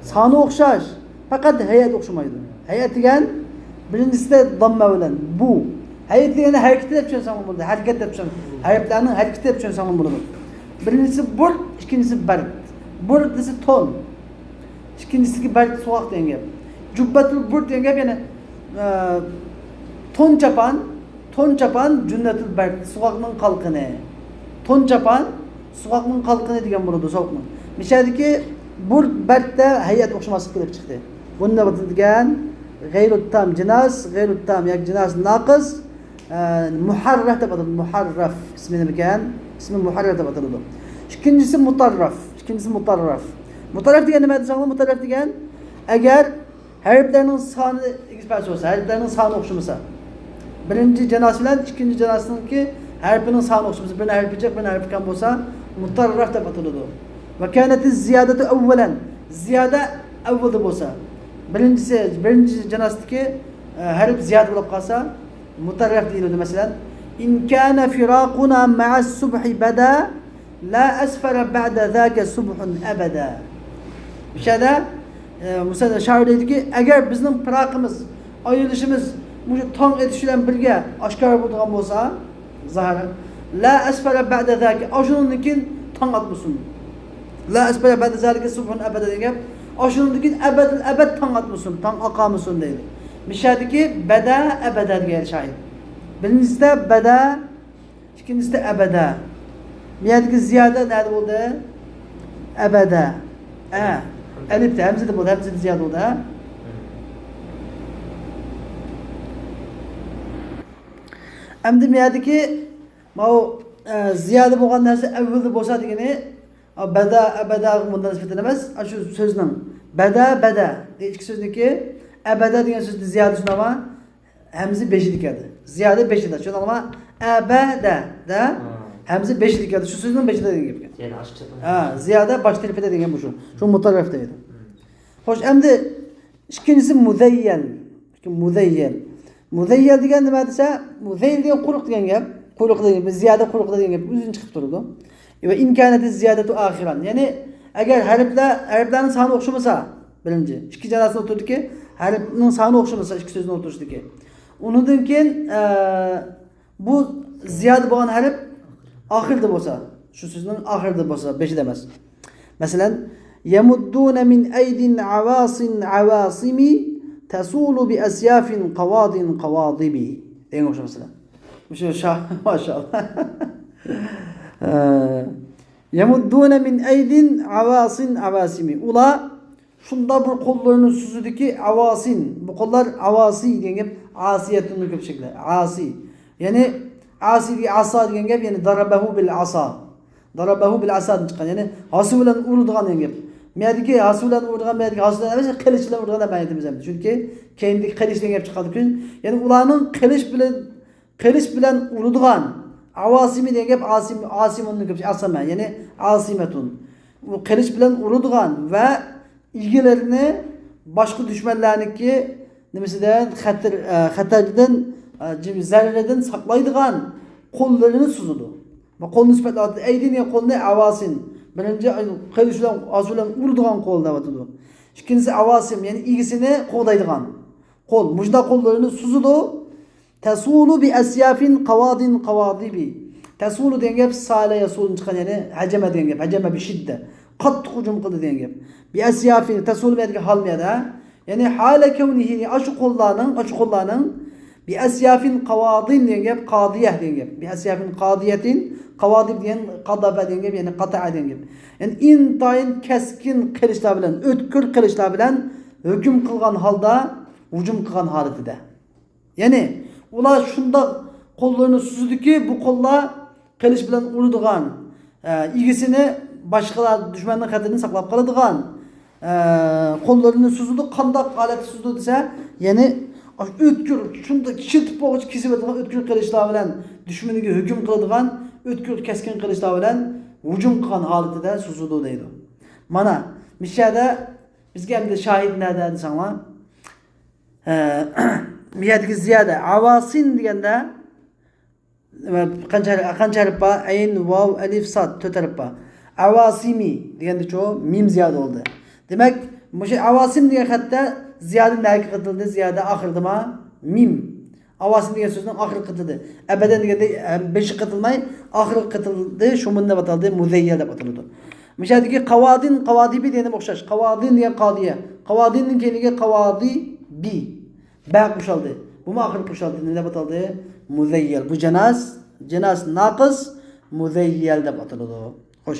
سانى ئوخشاش، پەقەت ھەيئەت ئوخشىمايدۇ. ھەيئەت دېگەن بىرىنچىسىدە داممە بىلەن بۇ. ھەيئەت دېگەندە ھەرىكىتى دەپ چۈشەنسەڭ بولىدۇ، ھەرىكەت دەپ چۈشەن-، ھەرپلەرنىڭ ھەرىكىتى دەپ چۈشەنسەڭ بولىدۇ. بىرىنچىسى بۇرد، ئىككىنچىسى بەرد. بۇرد دېسە تون. ئىككىنچىسىدىكى بەرد سوغۇق دېگەن گەپ. جۇببەتۇل بۇرد دېگەن گەپ يەنە، ئە، تون چاپان، تون چاپان جۇننەتۇل بەرد، سوغۇقنىڭ قالقىنى. تون چاپان، سوغۇقنىڭ قالقىنى دېگەن بولىدۇ، سوغۇقنىڭ. مىشەدىكى بۇرد، بەردتە ھەيئەت ئوخشىماسلىق كېلىپ چىقتى. بۇنى نېمە دېگەن؟ غەيرۇتتام جىناس، غەيرۇتتام ياكى جىناس ناقىس، ئە، مۇھەررەف دەپ ئاتىلىدۇ. مۇھەررەف ئىسمى نېمىكەن؟ ئىسمى مۇھەررەف دەپ ئاتىلىدۇ. ئىككىنچىسى مۇتەررەف. ئىككىنچىسى مۇتەررەف. مۇتەررەف دېگەن نېمە دېسەڭلار، مۇتەررەف دېگەن ئەگەر ھەرپلەرنىڭ سانى ئېگىز پەس بولسا، ھەرپلەرنىڭ سانى ئوخشىمىسا، بىرىنچى جىناس بىلەن ئىككىنچى جىناسنىڭكى ھەرپىنىڭ سانى ئوخشىمىسا، بىرىنىڭ ھەرپى جىق، بىرىنىڭ ھەرپى كەم بولسا، مۇتەررەف دەپ ئاتىلىدۇ. ۋە كانەتىز زىيادەتۇ ئەۋۋەلەن، زىيادە ئەۋۋەلدە بولسا، بىرىنچىسى، بىرىنچى جىناستىكى، ئە، ھەرپ زىيادە بولۇپ قالسا، مۇتەررەف دېيىلىدۇ. مەسىلەن، ئىن كانە فىراقۇنا مەئەس سۇبھى بەدا، لا ئەسفەرە بەئدە زاكە سۇبھۇن ئەبەدە. مۇشۇ يەردە، ئە، مۇسەننىپ شائىر دەيدۇكى، ئەگەر بىزنىڭ پىراقىمىز، ئايرىلىشىمىز مۇشۇ تاڭ ئېتىش بىلەن بىرگە ئاشكارا بولىدىغان بولسا، زاھىر، لا ئەسفەرە بەئدە زاكە، ئاشۇنىڭدىن كېيىن تاڭ ئاتمىسۇن. لا ئەسفەرە بەئدە زالىكە سۇبھۇن ئەبەدە دېگەن گەپ، ئاشۇنىڭدىن كېيىن ئەبەدىل ئەبەد تاڭ ئاتمىسۇن، تاڭ ئاقارمىسۇن دەيدۇ. مۇشۇ يەردىكى بەدە، ئەبەدە دېگەن شائىر. بىرىنچىسىدە بەدە، ئىككىنچىسىدە ئەبەدە. بۇ يەردىكى زىيادە نەدە بولدى؟ ئەبەدە. ئە، ئەلىپتە، ھەمزىدە بولدى، ھەمزىدە زىيادە بولدى، ھە؟ ئەمدى بۇ يەردىكى ماۋۇ، ئە، زىيادە بولغان نەرسە ئەۋۋەلدە بولسا دېگىنى، ئا، بەدە، ئەبەدەغا مۇناسىۋەتلىك ئەمەس. ئاشۇ سۆزنىڭ بەدە، بەدە دېگەن ئىككى سۆزنىكى، ئەبەدە دېگەن سۆزدە زىيادە شۇنداقمۇ؟ ھەمزە بېشىدا كەلدى. زىيادە بېشىدا. شۇنداقمۇ؟ ئەبەدە دە، ھا، ھەمزە بېشىدا كەلدى. شۇ سۆزنىڭ بېشىدا دېگەن گەپ. يەنى ئاشۇ چېتىڭ. ھا، زىيادە باش تەرىپىدە دېگەن بۇ شۇ. شۇ مۇتەررەف دەيدۇ. ھىم. خوش، ئەمدى ئىككىنچىسى مۇزەييەل. مۇزەييەل. مۇزەييەل دېگەن نېمە دېسە، مۇزەييەل دېگەن قۇرۇق دېگەن گەپ. قۇرۇق دېگەن گەپ، زىيادە قۇرۇق دېگەن گەپ ئۆزىنى چىقىپ تۇرىدۇ. ۋە ئىن كانەتىز زىيادەتۇ ئاخىرەن. يەنى ئەگەر ھەرپلەر، ھەرپلەرنىڭ سانى ئوخشىمىسا، بىرىنچى، ئىككى جاناسىنىڭ ئوتتۇرىدىكى ھەرپنىڭ سانى ئوخشىمىسا، ئىككى سۆزنىڭ ئوتتۇرىسىدىكى. ئۇنىڭدىن كېيىن، ئە، بۇ زىيادە بولغان ھەرپ ئاخىردا بولسا، شۇ سۆزنىڭ ئاخىرىدا بولسا، بېشىدا ئەمەس. مەسىلەن، يمدون من أيد عواص عواصم تصول بأسياف قواض قواضب دېگەن ئوخشاش مەسىلەن. مۇشۇ شا-، ماشائاللا. يمدون من أيد عواص عواصم. ئۇلار شۇنداق بىر قوللىرىنى سوزىدۇكى، ئاۋاسىن. بۇ قوللار ئاۋاسى دېگەن گەپ، ئاسىيەتنىڭ كۆپ شەكلى. ئاسى. يەنى ئاسى دېگەن ئاسا دېگەن گەپ، يەنى ضربه بالعصا. ضربه بالعصادىن چىققان، يەنى ھاسا بىلەن ئۇرىدىغان دېگەن گەپ. مەيەردىكى ھاسا بىلەن ئۇرىدىغان، مەيەردىكى ھاسا بىلەن ئەمەس، قىلىچ بىلەن ئۇرىدىغان دەپ مەنىتىمىز ئەمدى. چۈنكى كەينىدىكى قىلىچ دېگەن گەپ چىققاندىكىن، يەنى ئۇلارنىڭ قىلىچ بىلەن، قىلىچ بىلەن ئۇرىدىغان، ئاۋاسىمى دېگەن گەپ ئاسىم، ئاسىمۇننىڭ كۆپىسى ئاسامە، يەنى ئاسىمەتۇن. ئۇ قىلىچ بىلەن ئۇرىدىغان ۋە ئىگىلىرىنى باشقا دۈشمەنلەرنىڭكى نېمىسىدىن، خەتەر، ئە، خەتەردىن، ئە، زەرىرىدىن ساقلايدىغان قوللىرىنى سوزىدۇ. ۋە قولنى سۈپەتلەۋاتىدۇ. ئەيدىنى قولنى ئاۋاسىن. بىرىنچى قىلىچ بىلەن، ئاسا بىلەن ئۇرىدىغان قول دەۋاتىدۇ. ئىككىنچىسى ئاۋاسىم، يەنى ئىگىسىنى قوغدايدىغان قول. مۇشۇنداق قوللىرىنى سوزىدۇ. تەسۇلۇ بىئەسيافىن قاۋادىن قاۋادىبى. تەسۇلۇ دېگەن گەپ سالە يەسۇلدىن چىققان، يەنى ھەجەمە دېگەن گەپ. ھەجەمە بىشىددە. قاتتىق ھۇجۇم قىلدى دېگەن گەپ. بىئەسيافىن، تەسۇلۇ بۇ يەردىكى ھال بۇ يەردە. يەنى ھالە كەۋنىھى، ئاشۇ قوللارنىڭ، ئاشۇ قوللارنىڭ بىئەسيافىن قاۋادىن دېگەن گەپ، قادىيە دېگەن گەپ. بىئەسيافىن قادىيەتىن، قاۋادىب دېگەن قادابە دېگەن گەپ، يەنى قاتەئە دېگەن گەپ. يەنى ئىنتايىن كەسكىن قىلىچلار بىلەن، ئۆتكۈر قىلىچلار بىلەن ھۆكۈم قىلغان ھالدا ھۇجۇم قىلغان ھالىتىدە. يەنى ئۇلار شۇنداق قوللىرىنى سوزىدۇكى، بۇ قوللار قىلىچ بىلەن ئۇرىدىغان، ئە، ئىگىسىنى باشقىلار دۈشمەننىڭ خەتىرىدىن ساقلاپ قالىدىغان، ئە، قوللىرىنى سوزىدۇ. قانداق ھالەتتە سوزىدۇ دېسە، يەنى ئۆتكۈر، شۇنداق شىلتىپ بولغۇچە كېسىۋېتىدىغان ئۆتكۈر قىلىچلار بىلەن، دۈشمىنىگە ھۆكۈم قىلىدىغان ئۆتكۈر كەسكىن قىلىچلار بىلەن ھۇجۇم قىلغان ھالىتىدە سوزىدۇ دەيدۇ. مانا مۇشۇ يەردە بىزگە ئەمدى شاھىت نەدە دېسەڭلار، ئە، بۇ يەردىكى زىيادە، ئاۋاسىن دېگەندە، قانچە ھەرپ، قانچە ھەرپ بار؟ ئەين، ۋاۋ، ئەلىف، ساد، تۆت ھەرپ بار. ئاۋاسىمى دېگەندىچۇ، مىم زىيادە بولدى. دېمەك، مۇشۇ ئاۋاسىم دېگەن خەتتە زىيادە نەگە قېتىلدى؟ زىيادە ئاخىرىدىما؟ مىم. ئاۋاسىم دېگەن سۆزنىڭ ئاخىرى قېتىلدى. ئەبەدەن دېگەندە، ھەم بېشى قېتىلماي، ئاخىرى قېتىلدى. شۇ مۇنداق ئاتالدى، مۇزەييەل دەپ ئاتىلىدۇ. مۇشۇ يەردىكى قاۋادىن، قاۋادىبى دېگەنگە ئوخشاش. قاۋادىن دېگەن قادىيە. قاۋادىندىن كېيىنكى قاۋادىبى. بە قوشۇلدى. بۇمۇ ئاخىرى قوشۇلدى. نېمە دەپ ئاتالدى؟ مۇزەييەل. بۇ جىناس، جىناس ناقىس، مۇزەييەل دەپ ئاتىلىدۇ. خوش.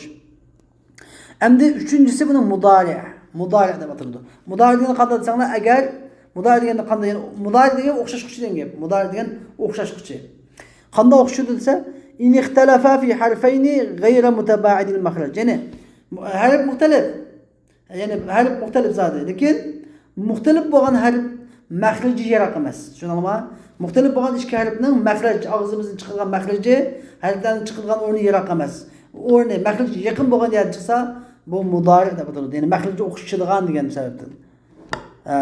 ئەمدى ئۈچىنچىسى بۇنىڭ مۇدارى. مۇدارى دەپ ئاتىلىدۇ. مۇدارى دېگەندە قانداق دېسەڭلار، ئەگەر، مۇدارى دېگەندە قانداق، يەنى مۇدارى دېگەن ئوخشاشقۇچى دېگەن گەپ. مۇدارى دېگەن ئوخشاشقۇچى. قانداق ئوخشىشىدۇ دېسە، ئىن ئىختەلەفا فى ھەرفەينى غەيرە مۇتەبائىدىل مەخرەج. يەنى ھەرپ مۇختەلىپ. يەنى ھەرپ مۇختەلىپ زادى، لېكىن مۇختەلىپ بولغان ھەرپ مەخرىجى يىراق ئەمەس. چۈشەندىڭلارمۇ؟ مۇختەلىپ بولغان ئىككى ھەرپنىڭ مەخرەج، ئاغزىمىزدىن چىقىدىغان مەخرىجى، ھەرپلەرنىڭ چىقىدىغان ئورنى يىراق ئەمەس. ئورنى، مەخرىجى يېقىن بولغان يەردىن چىقسا، بۇ مۇدارىئ دەپ ئاتىلىدۇ. يەنى مەخرىجى ئوخشىشىدىغان دېگەن سەۋەبتىن. ئە،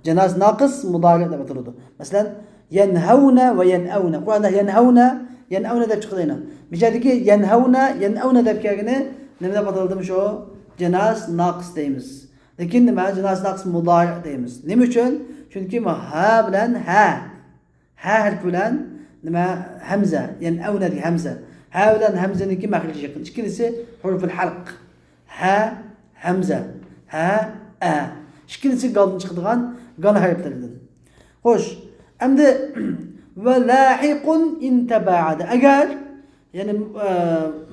جىناس ناقىس مۇدارىئ دەپ ئاتىلىدۇ. مەسىلەن، يەنھەۋنە ۋە يەنئەۋنە. قۇرئاندا يەنھەۋنە، يەنئەۋنە دەپ چىقىدۇ يەنە. بۇ يەردىكى يەنھەۋنە، يەنئەۋنە دەپ كەلگىنى نېمە دەپ ئاتىلىدۇ؟ شۇ جىناس ناقىس دەيمىز. لېكىن نېمە؟ جىناس ناقىس مۇدارىئ دەيمىز. نېمە ئۈچۈن؟ چۈنكى ھە بىلەن ھە. ھە ھەرپى بىلەن نېمە؟ ھەمزە. يەنئەۋنە دېگەن ھەمزە. ھە بىلەن ھەمزىنىڭكى مەخرىجى يېقىن. ئىككىلىسى ھۇرۇفۇل ھەلق. ھە، ھەمزە. ھە، ئە. ئىككىلىسى گالدىن چىقىدىغان گال ھەرپلىرىدىن. خوش. ئەمدى ۋە لاھىقۇن ئىن تەبەئەدە. ئەگەر، يەنى، ئە،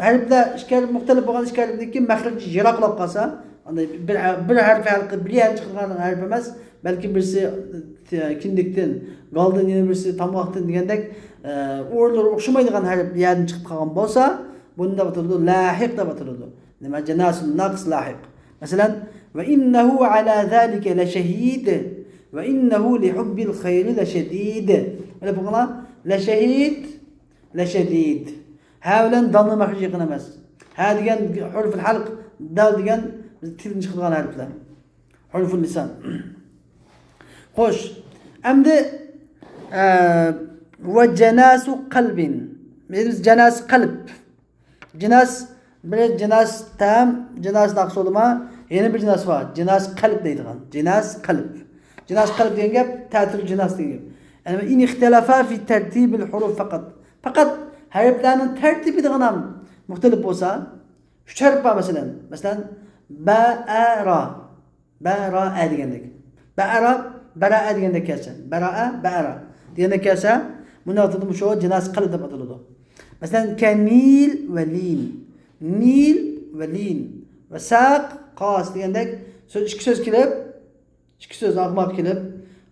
ھەرپلەر ئىككى ھەرپ مۇختەلىپ بولغان ئىككى ھەرپنىڭكى مەخرىجى يىراقلاپ قالسا، ئاندىن بىر، بىر ھەرپ ھەلقى بىر يەردىن چىقىدىغان ھەرپ ئەمەس، بەلكى بىرسى، ئە، كىندىكتىن، گالدىن، يەنە بىرسى تامغاقتىن دېگەندەك، ئە، ئورۇنلىرى ئوخشىمايدىغان ھەرپ يەردىن چىقىپ قالغان بولسا، بۇنى دەپ ئاتىلىدۇ، لاھىق دەپ ئاتىلىدۇ. نېمە؟ جىناسۇن ناقىس لاھىق. مەسىلەن، ۋە ئىننەھۇ ئەلا زالىكە لەشەھىد، ۋە ئىننەھۇ لىھۇببىل خەيرى لەشەدىد. ئەلە بۇ قانا؟ لەشەھىد، لەشەدىد. ھە بىلەن دالنىڭ مەخرىجى يېقىن ئەمەس. ھە دېگەن ھۇرۇفۇل ھەلق، دال دېگەن بىز تىلدىن چىقىدىغان ھەرپلەر. ھۇرۇفۇل لىسان. خوش. ئەمدى، ئە، ۋە جەناسۇ قەلبىن. بىز جەناس قەلب. جىناس، بىر جىناس تام، جىناس ناقىس بولدىما؟ يەنە بىر جىناس بار. جىناس قەلب دەيدىغان. جىناس قەلب. جىناس قەلب دېگەن گەپ تەتۈر جىناس دېگەن گەپ. يەنى ئىن ئىختەلەفا فى تەرتىبىل ھۇرۇف فەقەت. پەقەت ھەرپلەرنىڭ تەرتىپىدىغىلا مۇختەلىپ بولسا، ئۈچ ھەرپ بار مەسىلەن. مەسىلەن، بە، ئە، را. بەرائە دېگەندەك. بەئەرا، بەرائە دېگەندەك كەلسە. بەرائە، بەئەرا دېگەندەك كەلسە، بۇنى ئاتىدۇ مۇشۇ جىناس قەلب دەپ ئاتىلىدۇ. مەسىلەن، كەنىل ۋە لىن. نىل ۋە لىن. ۋە ساق، قاس دېگەندەك سۆز، ئىككى سۆز كېلىپ، ئىككى سۆز ئاقماق كېلىپ،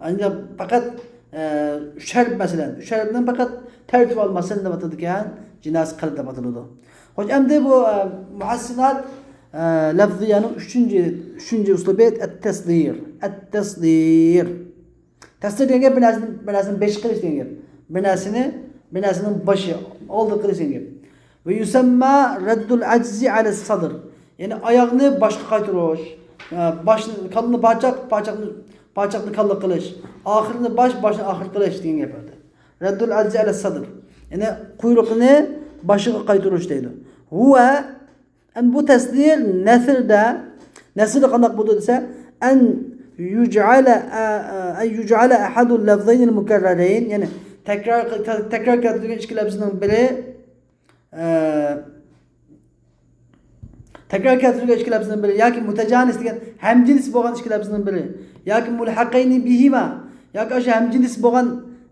ئەمدى پەقەت، ئە، ئۈچ ھەرپ مەسىلەن. ئۈچ ھەرپنىڭ پەقەت تەرتىپ ئالماسلىقى دەپ ئاتىلىدىكەن، جىناس قەلب دەپ ئاتىلىدۇ. خوش، ئەمدى بۇ، ئە، مۇھەسسىنات، ئە، لەفزىيەنىڭ ئۈچىنچى، ئۈچىنچى ئۇسلۇبى ئەت-تەسدىر. ئەت-تەسدىر. تەسدىر دېگەن گەپ بىر نەرسىنى، بىر نەرسىنى بەش قىلىش دېگەن گەپ. بىر نەرسىنى بىر نەرسىنىڭ باشى، ئالدى قىلىش دېگەن گەپ. ۋە يۇسەمما رەددۇل ئەجزى ئەلەس سەدر. يەنى ئاياغنى باشقا قايتۇرۇش. ئە، باشنى، كاللىنى پاچاق، پاچاقنى، پاچاقنى كاللا قىلىش. ئاخىرىنى باش، باشنى ئاخىر قىلىش دېگەن گەپ بۇ يەردە. رەددۇل ئەجزى ئەلەس سەدر. يەنى قۇيرۇقىنى باشىغا قايتۇرۇش دەيدۇ. ھۇۋە، ئەمدى بۇ تەسدىر نەسردا، نەسردا قانداق بولىدۇ دېسە، ئەن يۇجئەلە، ئە، ئە، ئەن يۇجئەلە ئەھەدۇل لەفزەينىل مۇكەررەرەين، يەنى تەكرار، تە-، تەكرار كەلتۈرگەن ئىككى لەپزىنىڭ بىرى، ئە، تەكرار كەلتۈرگەن ئىككى لەپزىنىڭ بىرى ياكى مۇتەجانىس دېگەن ھەمجىنس بولغان ئىككى لەپزىنىڭ بىرى ياكى مۇلھەقەينى بىھىما، ياكى ئاشۇ ھەمجىنس بولغان،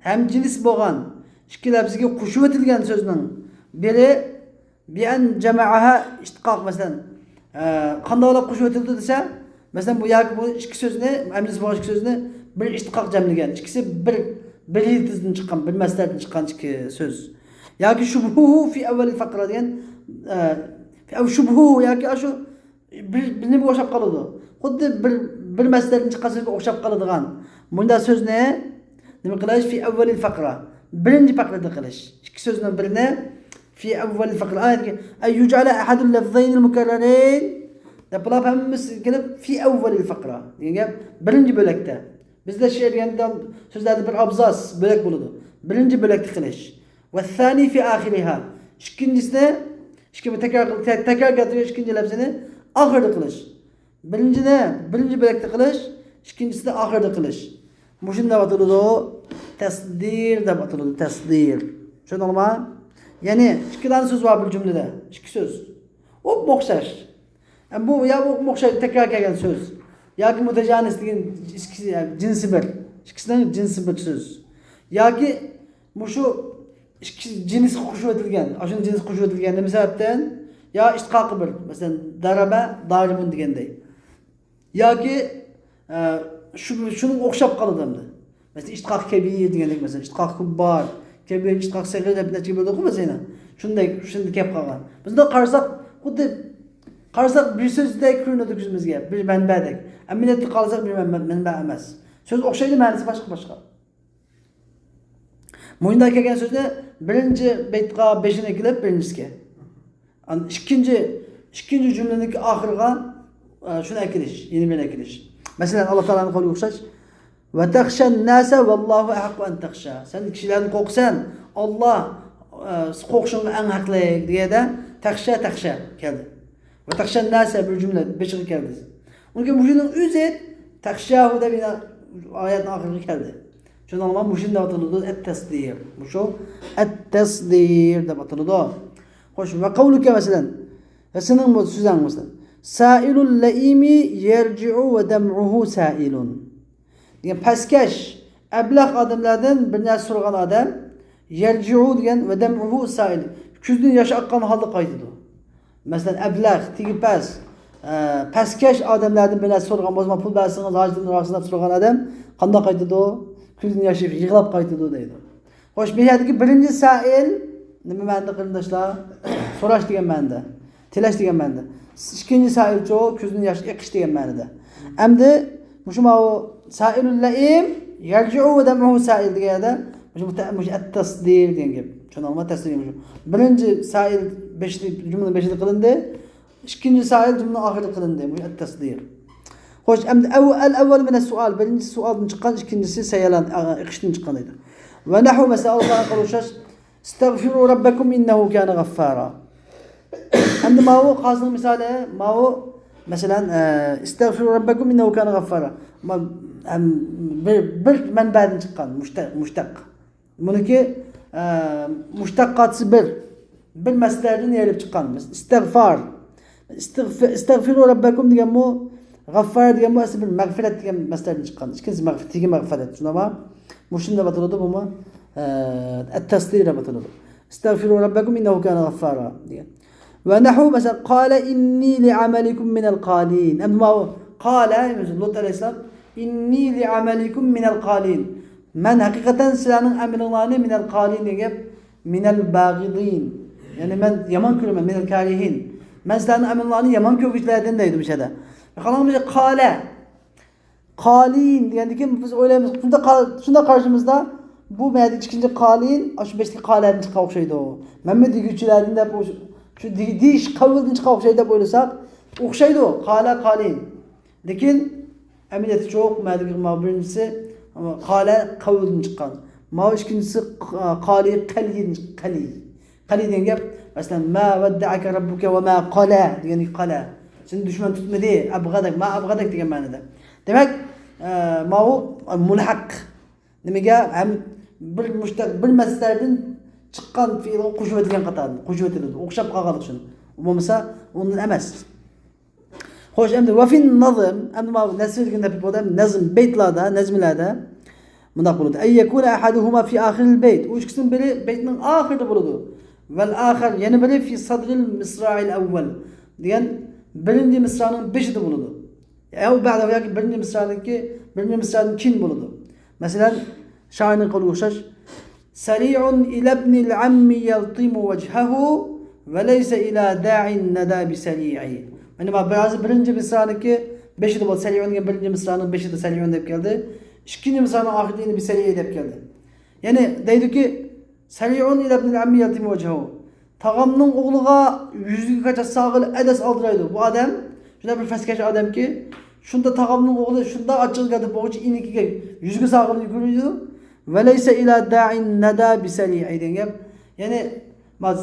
ھەمجىنس بولغان ئىككى لەپزىگە قوشۇۋېتىلگەن سۆزنىڭ بىرى، بىئەن جەمەئەھا ئىشتىقاق، مەسىلەن، ئە، قانداقلا قوشۇۋېتىلىدۇ دېسە، مەسىلەن، بۇ ياكى بۇ ئىككى سۆزنى، ھەمجىنس بولغان ئىككى سۆزنى بىر ئىشتىقاق جەملىگەن، ئىككىسى بىر، بىر يىلتىزدىن چىققان، بىر مەسدەردىن چىققان ئىككى سۆز. ياكى شۇبھۇھۇ فى ئەۋۋەلىل فەقرە دېگەن، ئە، فى ئەۋ شۇبھۇھۇ ياكى ئاشۇ بىر، بىر نېمىگە ئوخشاپ قالىدۇ. خۇددى بىر، بىر مەسدەردىن چىققان سۆزگە ئوخشاپ قالىدىغان مۇنداق سۆزنى نېمە قىلىش؟ فى ئەۋۋەلىل فەقرە. بىرىنچى پەقرىدە قىلىش. ئىككى سۆزنىڭ بىرىنى فى ئەۋۋەلىل فەقرە. ئايەتتىكى، ئەن يۇجئەلە ئەھەدۇل لەفزەينىل مۇكەررەرەين دەپ بۇلار ھەممىسى كېلىپ، فى ئەۋۋەلىل فەقرە دېگەن گەپ بىرىنچى بۆلەكتە. بىزدە شېئىر دېگەندە سۆزلەردە بىر ئابزاس بۆلەك بولىدۇ. بىرىنچى بۆلەكتە قىلىش. ۋەسسانى فى ئاخىرىھا. ئىككىنچىسىنى، ئىككى، تەكرار، تەكرار كەلتۈرگەن ئىككىنچى لەپزىنى ئاخىردا قىلىش. بىرىنچىنى بىرىنچى بۆلەكتە قىلىش، ئىككىنچىسىنى ئاخىردا قىلىش. مۇشۇنى دەپ ئاتىلىدۇ، تەسدىر دەپ ئاتىلىدۇ، تەسدىر. چۈشەندىڭلارمۇ؟ يەنى ئىككى دانە سۆز بار بىر جۈملىدە، ئىككى سۆز. ئوپمۇ ئوخشاش. ئە، بۇ يا ئوپمۇ ئوخشاش تەكرار كەلگەن سۆز. ياكى مۇتەجانىس دېگەن ئىككىسى، يەنى جىنسى بىر. ئىككىسىنىڭ جىنسى بىر سۆز. ياكى مۇشۇ ئىككى جىنسقا قوشۇۋېتىلگەن، ئاشۇنىڭ جىنسقا قوشۇۋېتىلگەن نېمە سەۋەبتىن؟ يا ئىشتىقاقى بىر، مەسىلەن، دەرەبە دارىبۇن دېگەندەك. ياكى، ئە، شۇ، شۇنىڭغا ئوخشاپ قالىدۇ ئەمدى. مەسىلەن، ئىشتىقاق كەبىر دېگەندەك، مەسىلەن، ئىشتىقاق كۇببار، كەبىر، ئىشتىقاق سەغىر دەپ نەچچە بىلدۇققۇ مەسىلەن. شۇنداق، شۇنداق كەپ قالغان. بىز بۇنداق قارىساق، خۇددى قارىساق بىر سۆزدەك كۆرۈنىدۇ كۆزىمىزگە، بىر مەنبەدەك. ئەمەلىيەتتە قارىساق بىر مەنبە، مەنبە ئەمەس. سۆز ئوخشايدۇ، مەنىسى باشقا، باشقا. مۇشۇنداق كەلگەن سۆزنى بىرىنچى بەيتقا بېشىنى ئەكېلىپ، بىرىنچىسىگە. ئان-، ئىككىنچى، ئىككىنچى جۈملىنىڭكى ئاخىرىغا، ئە، شۇنى ئەكېلىش، يەنە بىرنى ئەكېلىش. مەسىلەن، ئاللا تائالانىڭ قولىغا ئوخشاش. «ۋە تەخشەن ناسە ۋەللاھۇ ئەھەققۇ ئەن تەخشا.» سەن كىشىلەردىن قورقىسەن، ئاللا، ئە، قورقۇشۇڭغا ئەڭ ھەقلىق دېگەندە، تەخشا، تەخشا كەلدى. «ۋە تەخشەن ناسە» بىر جۈملە بېشىغا كەلدى. ئۇنىڭ كېيىن مۇشۇنىڭ ئۆزى «تەخشاھۇ» دەپ يەنە ئايەتنىڭ ئاخىرىغا كەلدى. شۇنىڭغا مۇشۇنى دەپ ئاتىلىدۇ، ئەت-تەسدىر. مۇشۇ ئەت-تەسدىر دەپ ئاتىلىدۇ. خوش، «ۋە قەۋلۇكە» مەسىلەن. ۋە سېنىڭ بۇ سۆزۈڭ مەسىلەن. «سائىلۇل لەئىمى يەرجىئۇ ۋە دەمئۇھۇ سائىلۇن.» دېگەن پەسكەش، ئەبلەخ ئادەملەردىن بىر نەرسە سورىغان ئادەم، يەرجىئۇ دېگەن ۋە دەمئۇھۇ سائىل، كۆزىدىن ياش ئاققان ھالدا قايتىدۇ. مەسىلەن، ئەبلەخ، تېگى پەس، ئە، پەسكەش ئادەملەردىن بىر نەرسە سورىغان بولسا، پۇل بەرسىڭىز، ھاجىتىمنى راۋاقسىز دەپ سورىغان ئادەم قانداق قايتىدۇ؟ كۆزىدىن ياش ئېقىپ يىغلاپ قايتىدۇ دەيدۇ. خوش، بۇ يەردىكى بىرىنچى سائىل نېمە مەنىدە، قېرىنداشلار؟ سوراش دېگەن مەنىدە. تىلەش دېگەن مەنىدە. ئىككىنچى سائىلچۇ كۆزدىن ياش ئېقىش دېگەن مەنىدە. ئەمدى مۇشۇ ماۋۇ سائىلۇل لەئىم يەرجىئۇ ۋە دەمئۇھۇ سائىل دېگەن يەردە مۇشۇ مۇتە-، مۇشۇ ئەت-تەسدىر دېگەن گەپ. چۈشەندىڭلارمۇ؟ تەسدىر دېگەن مۇشۇ. بىرىنچى سائىل بېشىدا، جۈملىنىڭ بېشىدا قىلىندى. ئىككىنچى سائىل جۈملىنىڭ ئاخىرىدا قىلىندى. مۇشۇ ئەت-تەسدىر. خوش، ئەمدى ئەۋ-، ئەل-ئەۋۋەل مىنەس سوئال، بىرىنچى سوئالدىن چىققان، ئىككىنچىسى سەييەلان، ئېقىشتىن چىققان دەيدۇ. ۋە نەھۋۇ، مەسىلەن، ئاللا تائالانىڭ قولىغا ئوخشاش، «ئىستەغفىرۇ رەببەكۇم ئىننەھۇ كانە غەففارا.» ئەمدى ماۋۇ قازىنىڭ مىسالى، ماۋۇ، مەسىلەن، ئە، «ئىستەغفىرۇ رەببەكۇم ئىننەھۇ كانە غەففارا.» ما-، ئەم، بىر، بىر مەنبەدىن چىققان مۇشتەق، مۇشتەق. بۇنىڭكى، ئە، مۇشتەققاتى بىر، بىر مەسدەردىن يېرىپ چىققان. مەس-، ئىستىغفار. ئىستىغف-، «ئىستەغفىرۇ رەببەكۇم» دېگەنمۇ، «غەففار» دېگەنمۇ ئەسلى بىر مەغفىرەت دېگەن مەسدەردىن چىققان. ئىككىنچىسى مەغفىرەت، تېگى مەغفىرەت. شۇنداقمۇ؟ مۇشۇنى دەپ ئاتىلىدۇ، بۇمۇ، ئە، ئەت-تەسدىر دەپ ئاتىلىدۇ. «ئىستەغفىرۇ رەببەكۇم ئىننەھۇ كانە غەففارا» دېگەن. ۋە نەھۋۇ، مەسىلەن، «قالە ئىننى لىئەمەلىكۇم مىنەل قالىن.» ئەمدى ماۋۇ، قالە، لۇت ئەلەيھىسسالام، «ئىننى لىئەمەلىكۇم مىنەل قالىن.» مەن ھەقىقەتەن سىلەرنىڭ ئەمىلىڭلارنى، مىنەل قالىن دېگەن گەپ، مىنەل باغىدىن. يەنى مەن يامان كۆرىمەن، مىنەل كارىھىن. مەن سىلەرنىڭ ئەمىلىڭلارنى يامان كۆرگۈچىلەردىن دەيدۇ مۇشۇ يەردە. قاراڭ، بىر قالە. قالىن دېگەندىن كېيىن بىز ئويلايمىز، شۇنداق قا-، شۇنداق قارىشىمىزدا بۇ مەدىكى ئىككىنچى قالىن، ئاشۇ بېشىدىكى قالەدىن چىققان ئوخشايدۇ. مەنمۇ دېگۈچىلەردىن دەپ، شۇ دېگى-، دېيىش قەۋلىدىن چىققان ئوخشايدۇ دەپ ئويلىساق، ئوخشايدۇ. قالە، قالىن. لېكىن ئەمەلىيەتتە چوق مەدىكى ماۋۇ بىرىنچىسى قالە قەۋلىدىن چىققان. ماۋۇ ئىككىنچىسى ق-، قالى، قەلىدىن چىققان. قەلى. قەلى دېگەن گەپ، مەسىلەن، ما ۋەددەئەكە رەببۇكە ۋە ما قالە دېگەندىكى قالە. سېنى دۈشمەن تۇتمىدى، ئەبغەدەك، ما ئەبغەدەك دېگەن مەنىدە. دېمەك، ئە، ماۋۇ مۇلھەق. نېمىگە؟ ھەم بىر مۇشتەق، بىر مەسدەردىن چىققان پېئىلغا قوشۇۋېتىلگەن قاتارىدا، قوشۇۋېتىلىدۇ. ئوخشاپ قالغانلىق ئۈچۈن. ئۇ بولمىسا ئۇندىن ئەمەس. خوش، ئەمدى ۋەفىن نەزم، ئەمدى ماۋۇ نەسر دېگەن دەپ بولدى، نەزم، بەيتلاردا، نەزملەردە مۇنداق بولىدۇ. ئەن يەكۇنە ئەھەدۇھۇما فى ئاخىرىل بەيت. ئۇ ئىككىسىنىڭ بىرى بەيتنىڭ ئاخىرىدا بولىدۇ. ۋەل ئاخەر، يەنە بىرى فى سەدرىل مىسرائىل ئەۋۋەل دېگەن بىرىنچى مىسرانىڭ بېشىدا بولىدۇ. ئەۋ بەئدەھۇ ياكى بىرىنچى مىسرانىڭكى، بىرىنچى مىسرادىن كېيىن بولىدۇ. مەسىلەن، شائىرنىڭ قولىغا ئوخشاش. سەرىئۇن ئىلەبنىل ئەممى يەلتىمۇ ۋەجھەھۇ ۋە لەيسە ئىلە دائىن نەدا بىسەرىئى. مانا بۇ ھازىر بىرىنچى مىسرانىڭكى بېشىدا بولدى. سەرىئۇن دېگەن بىرىنچى مىسرانىڭ بېشىدا سەرىئۇن دەپ كەلدى. ئىككىنچى مىسرانىڭ ئاخىرىدا يەنە بىسەرىئى دەپ كەلدى. يەنى دەيدۇكى، سەرىئۇن ئىلەبنىل ئەممى يەلتىمۇ ۋەجھەھۇ. تاغامنىڭ ئوغلىغا يۈزىگە قاچا ساغىلى ئەدەس ئالدىرايدۇ. بۇ ئادەم شۇنداق بىر پەسكەش ئادەمكى، شۇندا تاغامنىڭ ئوغلى شۇنداق ئاچچىقى كەلدى بوغۇچى ئىنىكىگە يۈزىگە ساغىلى يۈگۈرىدۇ. ۋە لەيسە ئىلە دائىن نەدا بىسەرىئى دېگەن گەپ. يەنى، ما-،